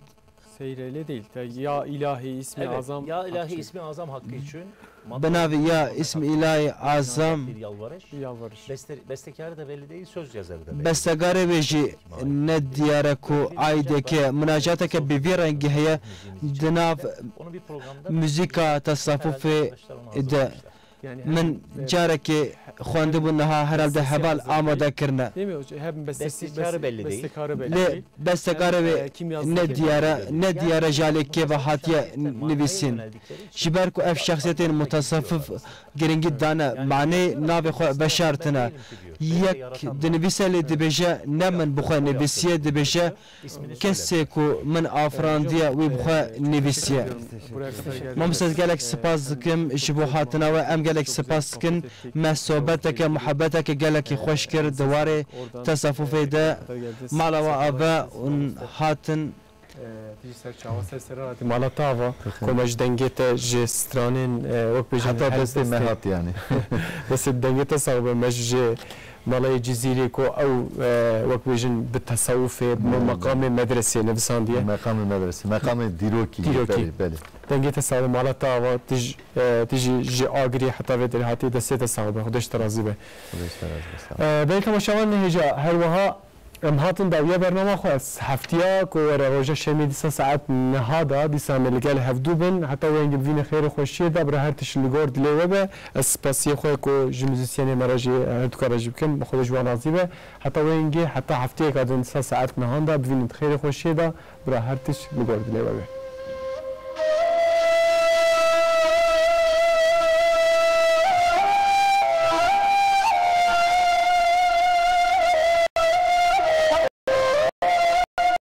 Seyr öyle değil. Ya ilahi ismi azam. Ya ilahi ismi azam hakkı için. Bi navê ya ismi ilahi azam. Bir yalvarış. Bir yalvarış. Beste-, bestekarı da belli değil, söz yazarı da belli değil. Bestegarê wê jî ne diyar e ku aîdeke, munacateke bi vî rengî heye di nav muzîka tesafufê de. Min carekê xwendibû, niha herhalde heval amade kirine. Değil mi hocam? Hem bestesi, Bestekarı beste-, belli değil. Bestekarı belli Lê değil. Bestekarê wê Ee, kimyası ne diyare, ne diyare ji alê kê ve hatiye n-, nivîsîn. Ji ber ku ev şexsiyetên mutasewwif giringî dane, manê navê xwe veşartine. Yek dinivîse lê dibêje, ne min bi xwe nivîsiye, dibêje, kesê ku min afirandiye, wî bi xwe nivîsiye. Mamoste, ez gelek spas dikim ji bo hatina we. Em gelek spas dikin. Me sohbeteke, muhebbeteke gelekî xweş kir di warê tesewufê de. Mala we ava û hatin. Tijî ser çawa ser sera hatî mala te ava. Ku me ji dengê te, ji stranên, e, wek bêjin, heta her destê me destê. Hat yani. Destê, dengê te sax be, me ji malayê Cizîrê ku ew, e, wek bêjin bi tesewufê, bi meqamê medresê nivisandiye. Meqamê medresê, meqamê dîrokî. Dîrokî. Belê, belê. Dengê te sax be, mala te ava, tij-, e, tijî ji Agirî heta vê derê hatî, destê te sax be, Xwedê ji te razî be. Xwedê ji te razî be, sağ ol. E, belê temaşevan nehêja her wiha Em hatin dawiya bernama xwe. Ez heftiya ku were roja şemê dîsa saet neha da, dîsa em ê li gel hevdû bin. Heta wê hingê bivînin xêr û xweşiyê de, bira her tişt li gor dilê we be. Ez spasiyê xwe ku ji muzîsyenê me re jî, her du ka re jî bikim, bi Xwedê ji wan razî be. Heta wê hingê, heta heftiyeka din dîsa saet nehan da, bivînin xêr û xweşiyê de, bira her tişt li gor dilê we be.